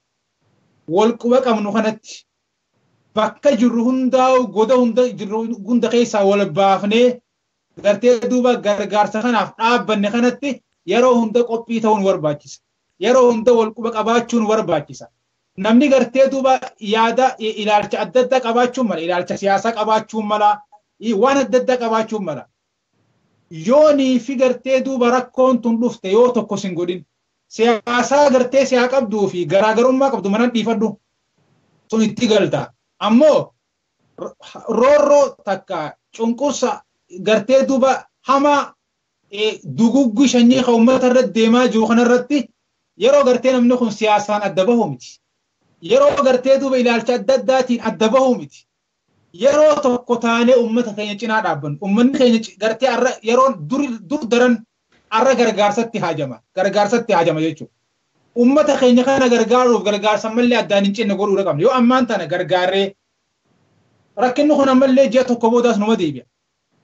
wal quba qabnu kanatti, bakka jirru hundaa'u goda hunda jirru hunda keessaa wal baafnee gartee duuba gargaarsa kanaaf dhaabbanne kanatti yeroo hunda qophii ta'uun barbaachisa. Yeroo hunda wal quba qabaachuun barbaachisa. Namni gartee duuba yaada ilaalcha adda addaa qabaachuun mala, ilaalcha siyaasaa qabaachuun mala, waan adda addaa qabaachuun mala. Yoonii fi gartee duuba rakkoon tun dhufte yoo tokko sin godhin, siyaasaa gartee siyaa qabduu fi garaagarummaa qabdu manan dhiifadhu, sun itti galta. Ammoo roorroo takka cunqursa gartee duuba hamaa duguggi sanyii kan uummata irratti deemaa jiru kanarratti yeroo gartee namni kun siyaasaan adda bahu miti. Yeroo gartee duuba ilaalcha adda addaatiin adda bahu miti. Yeroo tokko taanee uummata keenya cinaa dhaabbannu. Uummanni keenya gartee arra yeroo dur daran arra gargaarsatti haajama. Gargaarsatti haajama jechuudha. Uummata keenya kana gargaaruuf gargaarsa mallee addaan hin cinne godhuu qabna. Yoo ammaan tana gargaarree, rakkinni kun ammallee ji'a tokko boodaas numa deebi'a.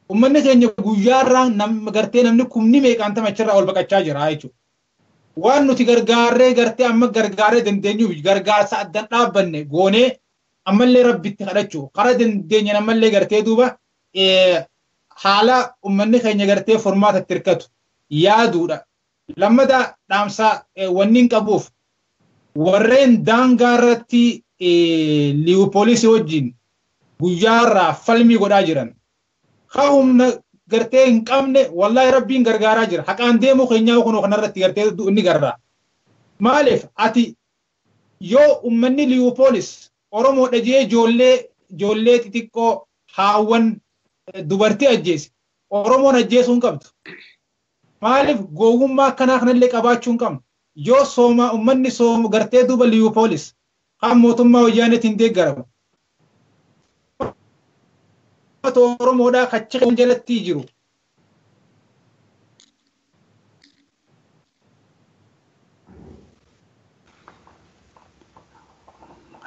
Uummanni keenya guyyaarraa gartee namni kumni meeqaan tamachirraa ol baqachaa jira jechuudha. Waan nuti gargaarree gartee amma gargaarree dandeenyuuf gargaarsa addaan dhaabbanne goonee ammallee Rabbitti kadhachuu karaa dandeenye ammallee gartee duuba haala uummanni keenya gartee furmaata itti hirkatu yaaduudha. Lammata dhaamsa wanni hin qabuuf, warreen daangaa irratti liyuu poolisii wajjin Guyyaarraa falmii godhaa jiran. Haa humna gartee hin qabne wallaahi rabbiin gargaaraa jira. Haqaan deemuu keenyaa kunoo kanarratti gartee inni garraa. Maaliif ati yoo uummanni Liyuupoolis Oromoo dhajee ijoollee xixiqqoo haawwan dubartii ajjeese Oromoon ajjeesuu hin qabdu. Maaliif gowwummaa akkanaa kanallee qabaachuu hin qabnu. Yoo sooma uummanni soomu gartee duuba Liyuupoolis kan mootummaa wayyaaneetiin deeggaramu. Oromoodhaa kacha jalatti jiru.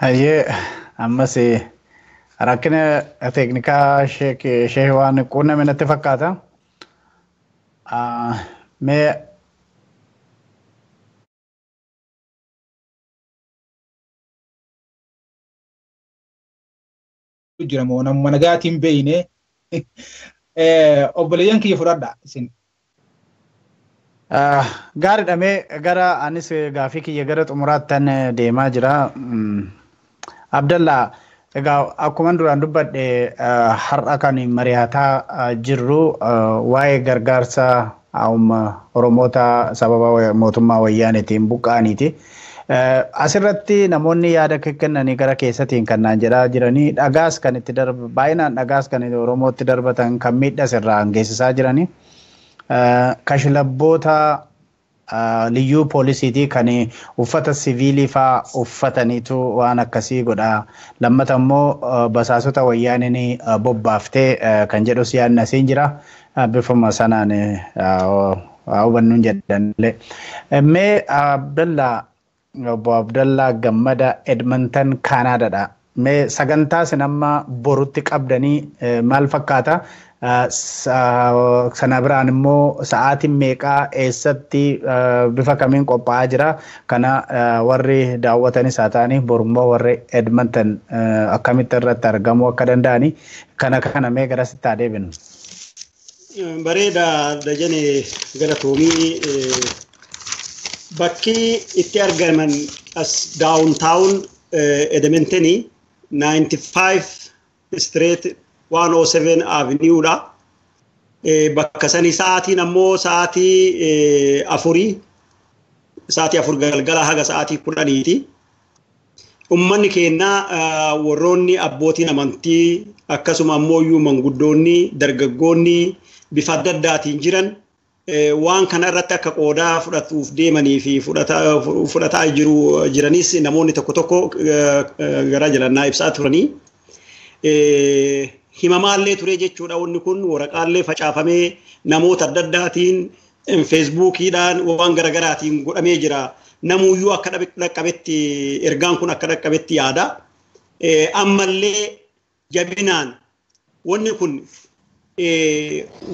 Hayyee ammas rakkina teeknikaa ishee waan quunname natti fakkaata. Mee jira moo namuma nagaatiin beeyne obboleeyyan kiyya fudhadha isin. Gaariidha mee gara anis gaafii kiyya gara xumuraattan deemaa jira. Abdallaa egaa akkuma duraan dubbadhe har'a kan mari'ataa jirru waa'ee gargaarsa Oromoota sababa mootummaa wayyaaneetiin buqqa'aniiti. Asirratti namoonni yaada kennanii gara keessatiin kan naan jedhaa jiranii dhagaas kan itti darba baay'inaan dhagaas kan Oromootti darbatan kan miidhas irraa geessisaa jiranii. Kashlabboota liyyuu poolisiitii kan uffata siviilii faa uffataniitu waan akkasii godha. Lammata immoo basaasota wayyaaniin bobbaaftee kan jedhus yaadni asiin jira. Bifuma sanaan hubannuun jedhanillee. Mee Abdallaa obbo Abdallaa Gammada Edmonton Kaanaadaadha. Mee sagantaa isin amma borutti qabdanii maal fakkaata? Sana biraan immoo sa'aatiin meeqaa eessatti bifa kamiin qophaa'aa jira? Kana warri daawwatanis haa ta'anii borummoo warri Edmonton akkamitti irratti argamuu akka danda'anii kana mee garasitti haa deebinu. Bareeda Dajane galatoomii bakki itti argaman as downtown Edmontonii 95 Street 107 Avenue dha. Bakka sanii sa'aatiin ammoo sa'aatii 4 galgala haga sa'aatii 10ti. Uummanni keenya warroonni abbootiin amantii akkasuma ammoo iyyuu manguddoonni dargaggoonni bifa adda addaatiin jiran waan kana irratti akka qoodaa fudhatuuf deemanii fi fudhataa jiranis namoonni tokko tokko gara jalannaa ibsaa turanii. Himamaallee ture jechuudha wanni kun waraqaallee facaafamee namoota adda addaatiin feesbuukiidhaan waan garaagaraatiin godhamee jira. Namuuyyuu akka dhaqqabetti ergaan kun akka dhaqqabetti yaada. Ammallee jabinaan wanni kun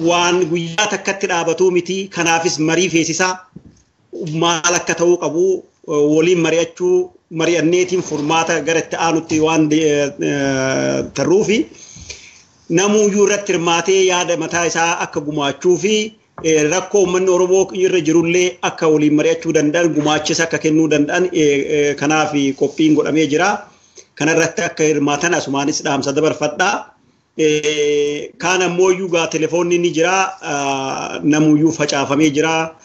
waan guyyaa takkatti dhaabatuu miti. Kanaafis marii feesisaa maal akka ta'uu qabu waliin mari'achuu mari'anneetiin furmaata gara itti aanutti waan tarruufi namuuyyuu irratti hirmaatee yaada mataa isaa akka gumaachuu fi rakkoo uummanni Oromoo irra jirullee akka waliin mari'achuu danda'an gumaachisa akka kennuu danda'an kanaaf qophiin godhamee jira. Kanarratti akka hirmaatan asumaanis dhaamsa dabarfadhaa. Kaan ammoo iyyuu gaa telefoonni ni jira namuuyyuu facaafamee jira.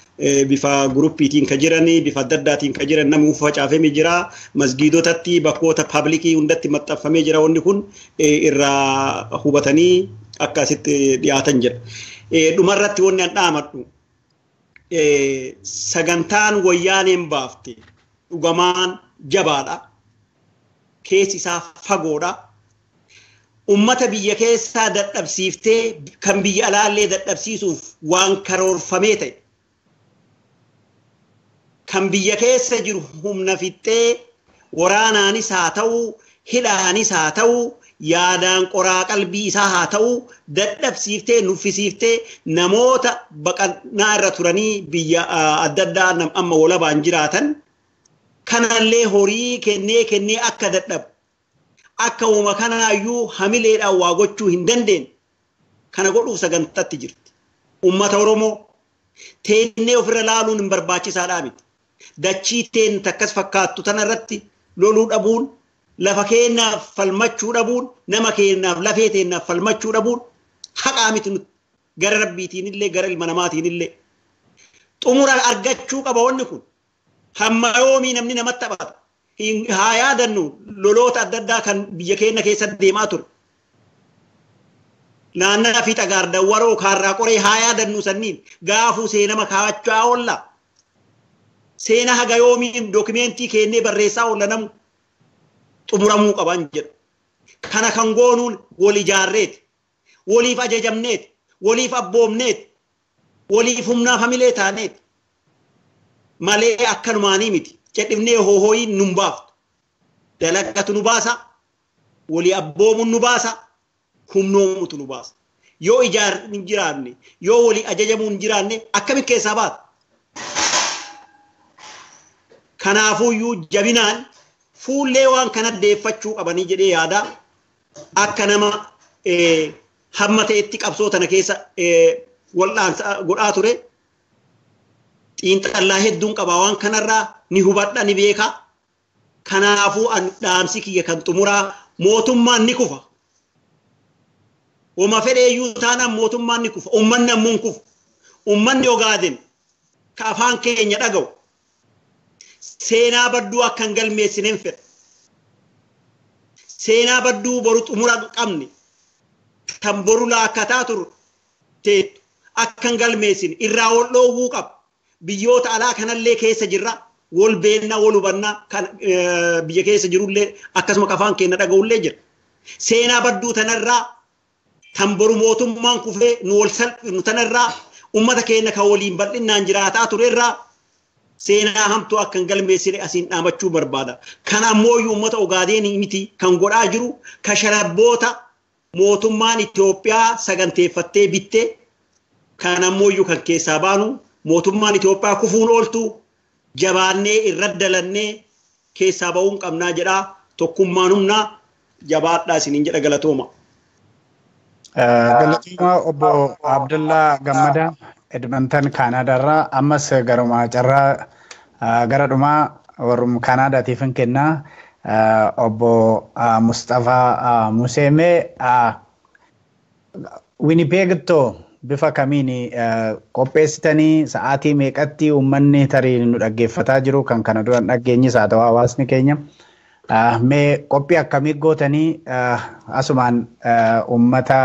Bifa guruppiitiin kan jiran bifa adda addaatiin kan jiran namuu facaafamee jira. Masgiidotatti bakkoota paablikii hundatti maxxanfamee jira wanni kun irraa hubatanii akka asitti dhiyaatan jedha. Dhumarratti wanni an dhaamadhu sagantaan wayyaaneen baafte dhugamaan jabaadha. Keessi isaa fagoodha. Uummata biyya keessaa dadhabsiiftee kan biyya alaallee dadhabsiisuuf waan karoorfamee ta'e. Kan biyya keessa jiru humna fixxee waraanaanis haa ta'u hidhaanis haa ta'u yaadaan qoraa qalbii isaa haa ta'u dadhabsiiftee nuffisiiftee namoota baqannaa irra turanii biyya adda addaa amma walabaan jiraatan kanallee horii kennee kennee akka dadhabu akka uuma kanaayyuu hamileedhaan waa gochuu hin dandeenye kana godhuuf sagantaatti jirti. Uummata Oromoo teennee ofirra laaluun hin barbaachisaadhaa miti. Dachii teen takkas fakkaattu tanarratti loluu dhabuun Lafa keenyaaf falmachuu dhabuun, nama keenyaaf lafee teenyaaf falmachuu dhabuun haqaa miti nuti. Gara rabbiitiin illee gara ilma namaatiin illee. Xumura argachuu qaba wanni kun. Hamma yoomii namni namatti taphata. Haa yaadannu loloota adda addaa kan biyya keenya keessa deemaa ture. Naannaa fi xagaar dawwaroo kaarraa qoree haa yaadannu sanniin gaafuu seenama kaawwachaa oolla. Seenaa haga yoomiin dookimentii kennee barreessaa oolla namu xumuramuu qaban jedhu. Kana kan goonuun wal ijaarreeti, waliif ajajamneeti, waliif abboomneeti, waliif humnaaf hamilee taaneeti. Malee akkanumaanii miti. Cedhifnee hohooyiin nun baaftu. Dalagatu nu baasa, walii abboomuun nu baasa, humnoomutu nu baasa. Yoo ijaarri hin jiraanne, yoo walii ajajamuun hin jiraanne akkamitti keessaa baata? Kanaafuyyuu jabinaan fuullee waan kana deeffachuu qabanii jedhee yaada. Akka nama hamma ta'etti qabsoo tana keessa wal'aansa godhaa ture. Xiinxallaa hedduun qabaa waan kanarraa ni hubadha ni beeka. Kanaafuu dhaamsi kiyya kan xumuraa mootummaan ni kufa. Wama fedheeyyuu taanaan mootummaan ni kufa. Uummanni ammoo hin kufu. Uummanni Ogaaden ka afaan keenya dhaga'u seenaa badduu akka hin galmeessine hin fedha. Seenaa badduu boru xumura qabne kan boru laakkataa turu teettu akka hin galmeessine irraa wal dhoowwuu qaba. Biyyoota alaa kanallee keessa jirra. Wal beennaa wal hubannaa kan biyya keessa jirullee akkasuma afaan keenya dhaga'ullee jira. Seenaa badduu tanarraa kan boru mootummaan kufee nu wal salphinu tanarraa uummata keenya kan waliin bal'innaan jiraataa turerraa seenaa hamtuu akka hin galmeessine asiin dhaamachuu barbaada. Kana ammoo uummata Ogaadeen miti kan godhaa jiru kasharabboota mootummaan Itoophiyaa saganteeffattee bitte kan ammoo kan keessaa baanu mootummaan Itoophiyaa kufuun ooltu jabaannee irra dalannee keessaa ba'uun qabnaa jedhaa tokkummaan humnaa jabaadhaa isiniin jedha galatooma. Galatooma obbo Abdullaa Gammadaa Edmonton Kaanaadaarraa ammas garuma carraa gara dhumaa warrum Kaanaadaatiif hin kennaa obbo Mustafaa Museemee Winnipegtoo bifa kamiin qopheessitanii sa'aatii meeqatti uummanni tarii nu dhaggeeffataa jiru kan kana dura hin dhageenyes haa ta'u hawaasni keenya. Mee qophii akkamii gootanii asumaan uummata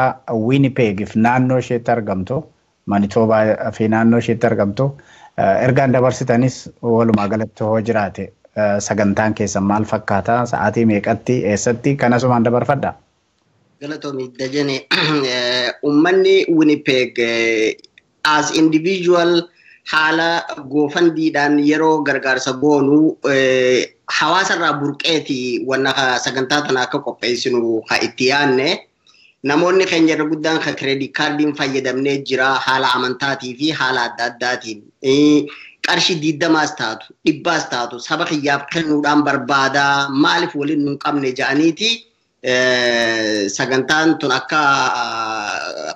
Winnipegiif naannoo isheetti argamtu Manitoobaa fi naannoo isheetti argamtu ergaan dabarsitanis walumaa galatti hoo jiraate sagantaan keessan maal fakkaata sa'aatii meeqatti eessatti kan asumaan dabarfadha. Galatoomii Dajane uummanni Winnipeg as individual haala goofandiidhaan yeroo gargaarsa goonu hawaasarraa burqeeti wanna sagantaa tana akka qopheessinu ha itti yaanne namoonni keenya irra guddaan ka kireedit kaardiin fayyadamnee jira haala amantaatii fi haala adda addaatiin. Qarshii 20s taatu 100s taatu saba kiyyaaf kennuudhaan barbaadaa maaliif waliin nun qabne ja'aniiti sagantaan tun akka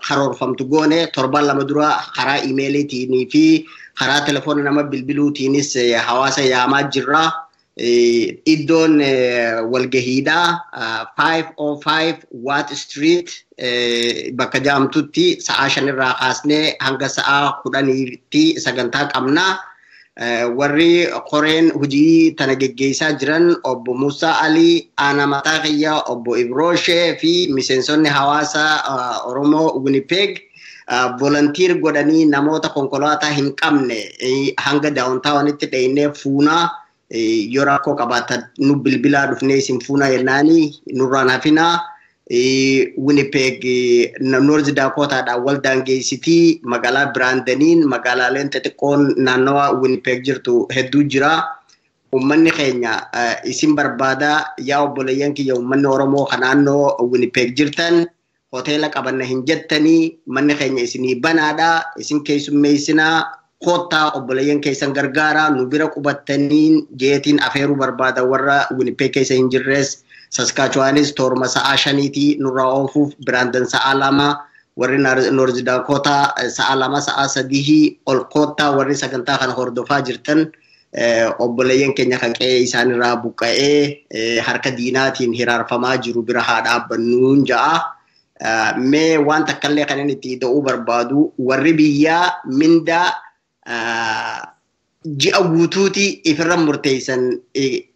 karoorfamtu goone torban lama dura karaa iimeeliitiin fi karaa telefoona nama bilbiluutiinis hawaasa yaamaa jirra. Iddoon walgahiidhaa 505 Watt Street bakka jaamtutti sa'aa 5 irraa kaasnee hanga sa'aa 10tti sagantaa qabna. Warri qoreen hojii tana geggeessaa jiran obbo Musaa Ali, Aanaa Mataa Kiyyaa, obbo Ibroshee fi miseensonni hawaasa Oromoo Winnipeg volunteer godhanii namoota konkolaataa hin qabne hanga daawuntaawanitti dheenee fuunaa yoo rakkoo qabaatan nu bilbilaa dhufnee isin fuunaa jennaanii nurraan hafinaa. Winnipeg North Dakotaadhaan wal daangeessitii magaalaa Biraandaniin magaalaaleen xixiqqoon naannawa Winnipeg jirtu hedduu jira. Uummanni keenya isin barbaadaa yaa obboleeyyan kiyya uummanni Oromoo kan naannoo Winnipeg jirtan hoteela qabanna hin jettanii manni keenya isinii banaadha isin keessummeessinaa koottaa obboleeyyan keessan gargaaraa nu bira qubattaniin jeetiin afeeruu barbaada warra Winnipeg keessa hin jirres. Saskatchewanis torma sa'a 5 nurraa oofuuf Biraandan sa'a 2 warri North Dakota sa'a 2 sa'a 3 ol koottaa warri sagantaa kana hordofaa jirtan Obboleeyyan keenya kan qe'ee isaanirraa buqqa'ee harka diinaatiin hiraarfamaa jiru bira haa dhaabbannuun ja'a. Mee waan takkallee kan inni itti da'uu barbaadu warri biyyaa mindaa ji'a guutuuti ifirra murteessan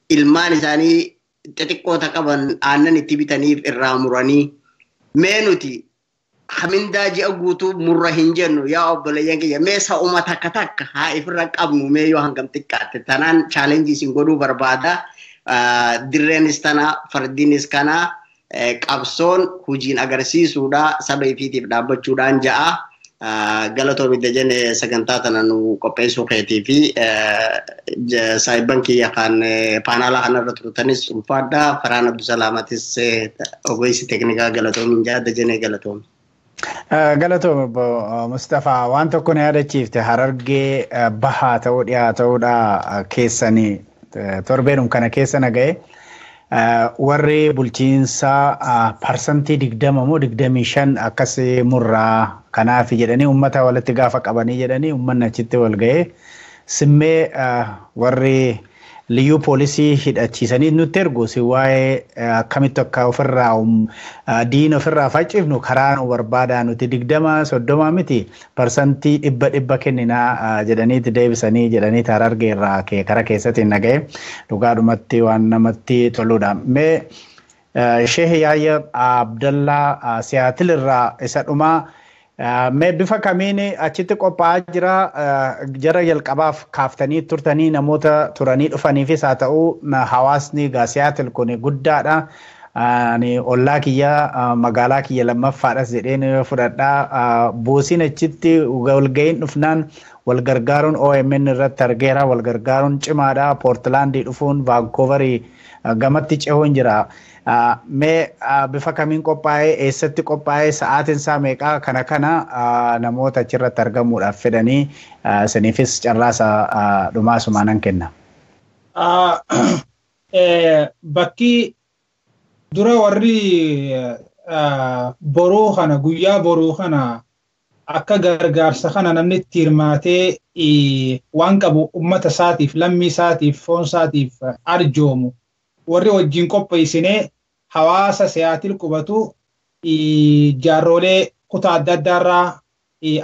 ilmaan isaanii xixiqqoota qaban aannan itti bitaniif irraa muranii mee nuti mindaa ji'a guutuu murra hin jennu yaa obboleeyyan kiyya mee sa'uma takka takka haa ifirra qabnu mee yoo hangam xiqqaatte tanaan chaalenjii isin godhuu barbaada. Dirreenis tana fardiinis kana qabsoon hojiin agarsiisuudha saba ifiitiif dhaabbachuudhaan ja'a. Galatoomi Dajane sagantaa tana nu qopheessuu keetii fi saayibban kiyya kan paanaalaa kanarra turtanis ulfaadha. Farhaan Abdusalaamatis ogeessi teeknikaa galatoomi ja'a Dajane galatoomi. Galatoomi obbo Mustafaa waan tokko na yaadachiifte Harargee bahaa ta'uu dhiyaa ta'uudha keessanii torbeenum kana keessa na ga'e. Warri bulchiinsaa 20% moo 25% akkas murraa kanaaf jedhanii uummata walitti gaafa qabanii jedhanii uummanni achitti wal ga'ee simmee warri liyyuu poolisii hidhachiisanii nutti ergu si waa'ee akkamitti akka ofirraa diina ofirraa faccifnu karaa nu barbaadaa nuti 20 30 miti 100% kenninaa jedhaniiti deebisanii jedhaniiti Harargee irraa kara keessatti naga'e dhugaadhumatti waan namatti toludha. Mee Sheeh Yaayya Abdallaa Siyaatil irraa isa dhumaa mee bifa kamiin achitti qophaa'aa jira jara jalqabaaf kaaftanii turtanii namoota turanii dhufaniifis haa ta'u hawaasni egaa Siyaatil kun guddaadha. Ani ollaa kiyya magaalaa kiyya lammaffaadhas jedheen fudhadhaa. Buusiin achitti walga'iin dhufnaan wal gargaaruun OMN irratti argeera. Wal gargaaruun cimaadha. Poortilaandii dhufuun Vaankuuvarii gamatti cehuun jira. Mee bifa kamiin qophaa'ee eessatti qophaa'ee sa'aatiin isaa meeqaa kana kana namoota achirratti argamuudhaaf fedhanii isiniifis carraasa dhumaa sumaanan kenna. Bakki dura warri boruu kana guyyaa boruu kana akka gargaarsa kana namni itti hirmaatee waan qabu uummata isaatiif lammii isaatiif foon isaatiif arjoomu warri wajjin qopheessinee hawaasa Siyaatil qubatu jaarrolee kutaa adda addaarraa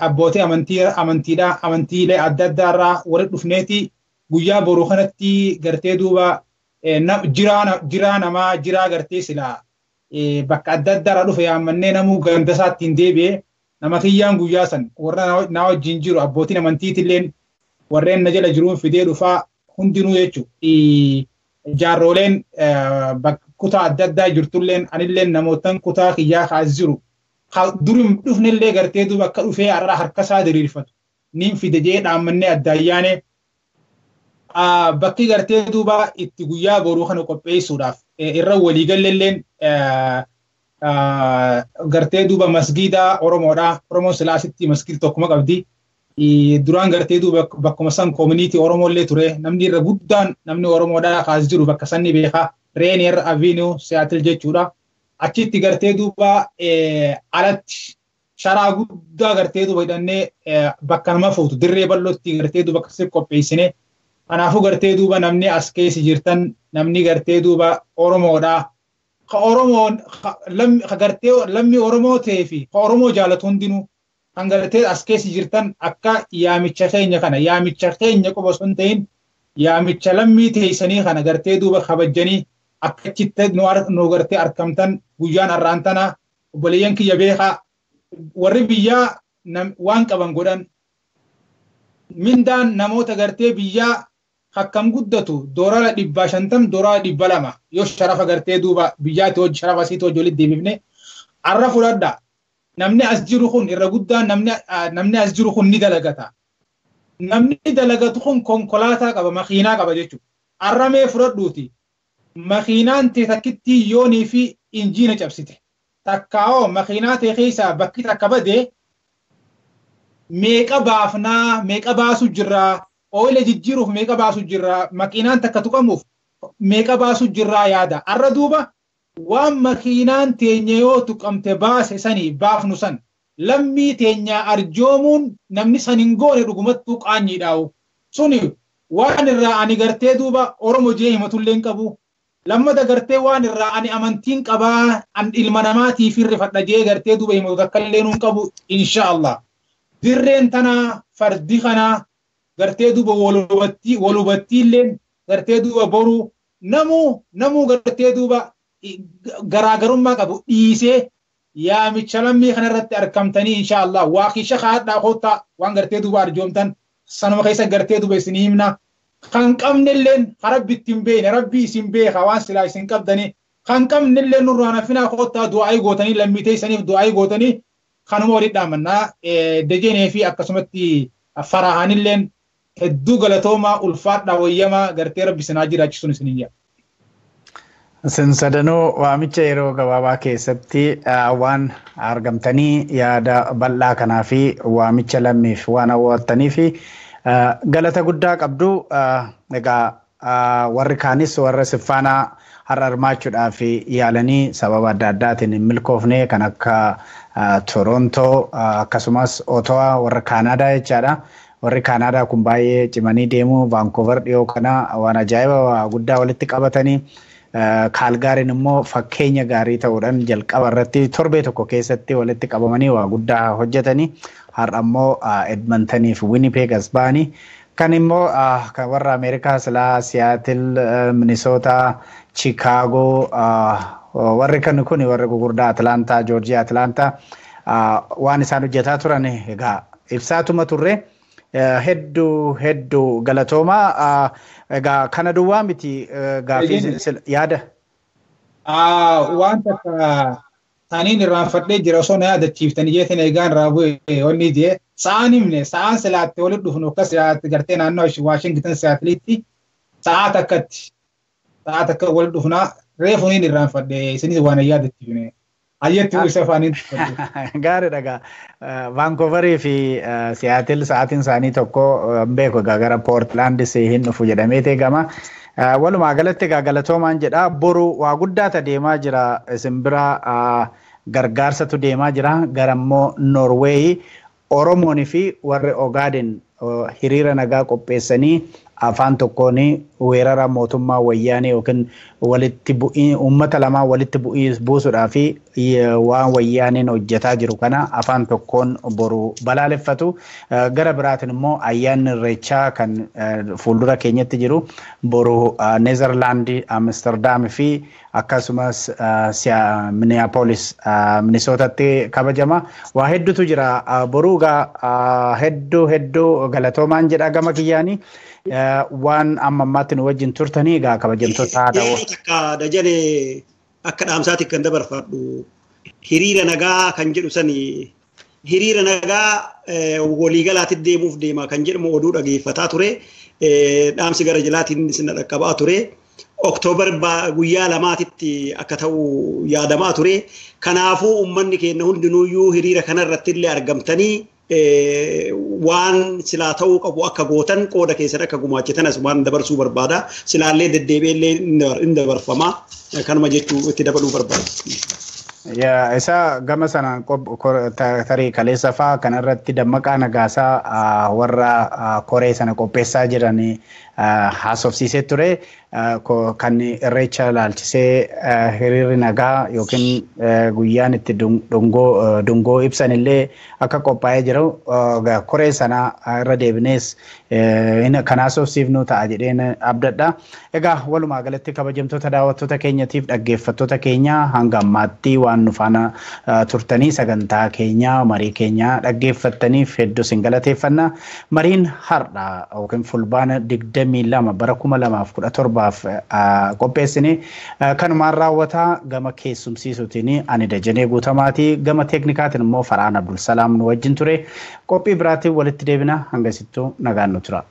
abbootii amantiidhaa amantiilee adda addaarraa warri dhufneeti guyyaa boruu kanatti gartee duuba jiraa namaa jiraa gartee silaa bakka adda addaarraa dhufe yaammannee namuu ganda isaatti hin deebi'e nama kiyyaan guyyaa san warra na wajjin jiru abbootiin amantiitilleen warreen na jala jiruun fidee dhufaa hundinuu jechuudha. Jaarroleen kutaa adda addaa jirtulleen anilleen namootan kutaa kiyyaa kaas jiru. Durum dhufnellee gartee duuba akka dhufee har'a harka isaa diriirfatu. Niin fide jee dhaammannee adda ayyaane bakki gartee duuba itti guyyaa boruu kana qopheessuudhaaf irra waliigalleelleen gartee duuba masgiida Oromoodha. Oromoon silaasitti masgiida tokkuma qabdi. Duraan gartee duuba bakkuma san koomuniitii Oromoollee ture. Namni irra guddaan namni Oromoodha kaas jiru bakka sanni beekaa. Rainier Avenue Seattle jechuudha. Achitti gartee duuba alatti sharaa guddaa gartee duuba hidhannee bakka nama fuutu dirree bal'ootti gartee duuba akkasitti qopheessine. Kanaafuu gartee duuba namni as keessa jirtan namni gartee duuba Oromoodha. Ka Oromoon ka gartee lammii Oromoo ta'ee fi ka Oromoo jaalatu hundinuu kan gartee as keessa jirtan akka yaamicha keenya kana yaamicha keenya qofa osoo hin ta'in yaamicha lammii teessanii kana gartee duuba kabajanii akkachitti nu gartee argamtan guyyaan har'aan tana obboleeyyan kiyya beekaa warri biyyaa waan qaban godhan mindaan namoota gartee biyyaa akkam guddatu $150 $200 yoo sharafa gartee duuba biyyaatti hojii sharafa asiitti hojii walitti deebifne har'a fudhadha. Namni as jiru kun irra guddaan namni as jiru kun ni dalagata. Namni dalagatu kun konkolaataa qaba makiinaa qaba jechuudha. Har'a mee fudhadhuuti makiinaan ta'e takkitti yoonii fi injiina cabsite. Takkaa'oo makiinaa ta'e keessaa bakki takka badee meeqa baafnaa meeqa baasu jirraa ooyila jijjiiruuf meeqa baasu jirraa makiinaan takka tuqamuuf meeqa baasu jirraa yaada. Har'a duuba waan makiinaan teenya yoo tuqamte baase sanii baafnu san lammii teenyaa arjoomuun namni san hin goone dhugumattuu qaanyiidhaawu. Suni Waan irraa ani gartee duuba Oromoo jee himatullee hin qabu. Lammata gartee waan irraa ani amantiin qabaa an ilma namaatiif hirrifadha jee gartee duuba himatu takka illee hin qabu inshaallah. Dirreen tanaa fardi kanaa gartee duuba walubattii illee gartee duuba boruu namuu gartee duuba garaagarummaa qabu dhiisee yaamicha lammii kanarratti argamtanii inshaallah waaqisha haadhaa koottaa waan gartee duuba arjoomtan sanuma keessa gartee duuba isin himna. Kan qabnilleen rabbi ittiin beekne rabbi isin beeka waan silaa isin qabdanii kan qabnilleen nurraan hafinaa koottaa du'aayii gootanii lammii teessaniif du'aayii gootanii kanuma walitti dhaamannaa dejenee fi akkasumatti farahanilleen hedduu galatoomaa ulfaadhaa wayyamaa gartee rabbi isin haa jiraachisuun isiniin jedha. Isin sadanuu waamicha yeroo gabaabaa keessatti waan argamtanii yaada bal'aa kanaa fi waamicha lammiif waan hawwattanii fi galata guddaa qabdu. Egaa warri kaanis warra siffaanaa har'a hirmaachuudhaaf yaalanii sababa adda addaatiin hin milkoofne kan akka Torontoo akkasumas Ottawa warra Kaanaadaa jechaadha. Warri Kaanaadaa kun baay'ee cimanii deemu. Vaankuuver dhiyoo kana waan ajaa'iba guddaa walitti qabatanii Kaalgaariin immoo fakkeenya gaarii ta'uudhaan jalqaba irratti torbee tokko keessatti walitti qabamanii waa guddaa hojjetanii har'a immoo Edmontanii fi Winnipeg as ba'anii kan immoo kan warra Ameerikaa silaa Siyaatil, Minisoota, Chicaagoo warri kan kun warri gugurdaa Atlaantaa, Joorjiyaa Atlaantaa waan isaan hojjetaa turan egaa ibsaatuma turre. Hedduu hedduu galatoomaa. Egaa kana duwwaa miti gaaffii yaada. Waan takka taniin irraanfadhee jira osoo na yaadachiiftanii jeetiin eegaan irraa bu'e onni jee sa'aan himne sa'aan silaatti walitti dhufnu akka silaatti gartee naannoo Waashingtan Siyaatilitti sa'aa takkatti sa'aa takka walitti dhufnaa reefuniin irraanfadhe isinis waan yaadachiifne. Ayyetti isa afaaniin. Gaariidha egaa. Vaankuuverii fi Siyaatil sa'aatiin isaanii tokko beeku egaa gara Poortlaandis hin dhufu jedhamee eegama. Walumaa galatti egaa galatoomaan jedha. Boru waa guddaatu deemaa jira. Isin bira gargaarsatu deemaa jira. Gara immoo Noorweeyi Oromoon fi warri Ogaaden hiriira nagaa qopheessanii afaan tokkoon weerara mootummaa wayyaanee yookiin walitti bu'ii uummata lamaa walitti buusuudhaa fi waan wayyaaneen hojjetaa jiru kana afaan tokkoon boru balaaleffatu. Gara biraatiin immoo ayyaanni irreechaa kan fuuldura keenyatti jiru boru Neezerlaandii, Amsterdam fi akkasumas Minneapolis, Minisootatti kabajama. Waa hedduutu jira. Boruu egaa hedduu hedduu galatoomaan jedha gama kiyyaanii. Waan amma ammaatti nu wajjin turtanii egaa kabajamtoota haadha. Takka dajane akka dhaamsaatti kan dabarfadhu hiriira nagaa kan jedhu sani hiriira nagaa waliigalaatti deemuuf deema kan jedhamu oduu dhageeffataa ture. Dhaamsi gara jalaatiin isin dhaqqabaa ture. Oktoobar guyyaa lamaatitti akka ta'u yaadamaa ture. Kanaafuu uummanni keenya hundinuuyyuu hiriira kanarratti illee argamtanii waan silaa ta'uu qabu akka gootan qooda keessan akka gumaachitan as waan dabarsuu barbaada. Silaallee deddeebi'ellee hin dabarfama. Kanuma jechuu itti dabaluu barbaada. Isa gama sanaan tarii kaleessa fa'aa kanarratti Dammaqaa Nagaasaa warra koree sana qopheessaa jiran haasofsiisee ture. Kan irreecha ilaalchisee hiriirri nagaa yookiin guyyaan itti dungoo ibsan illee akka qophaa'ee jiru koree sana irra deebinees kan haasofsiifnu ta'a jedheen abdadha. Egaa walumaa galatti kabajamtoota daawwattoota keenyatiif dhaggeeffattoota keenya hanga ammaatti waan nu faana turtanii sagantaa keenya marii keenya dhaggeeffattaniif hedduu isin galateeffanna. Mariin har'a yookiin fulbaana 22 bara 2017 qopheessine kanumaan raawwataa gama keessumsiisuutiin ani Dajanee Guutamaatii gama teeknikaatiin immoo Farhaan Abdulsalaam nu wajjin ture. Qophii biraatiin walitti deebina hangasittuu nagaan nu tura.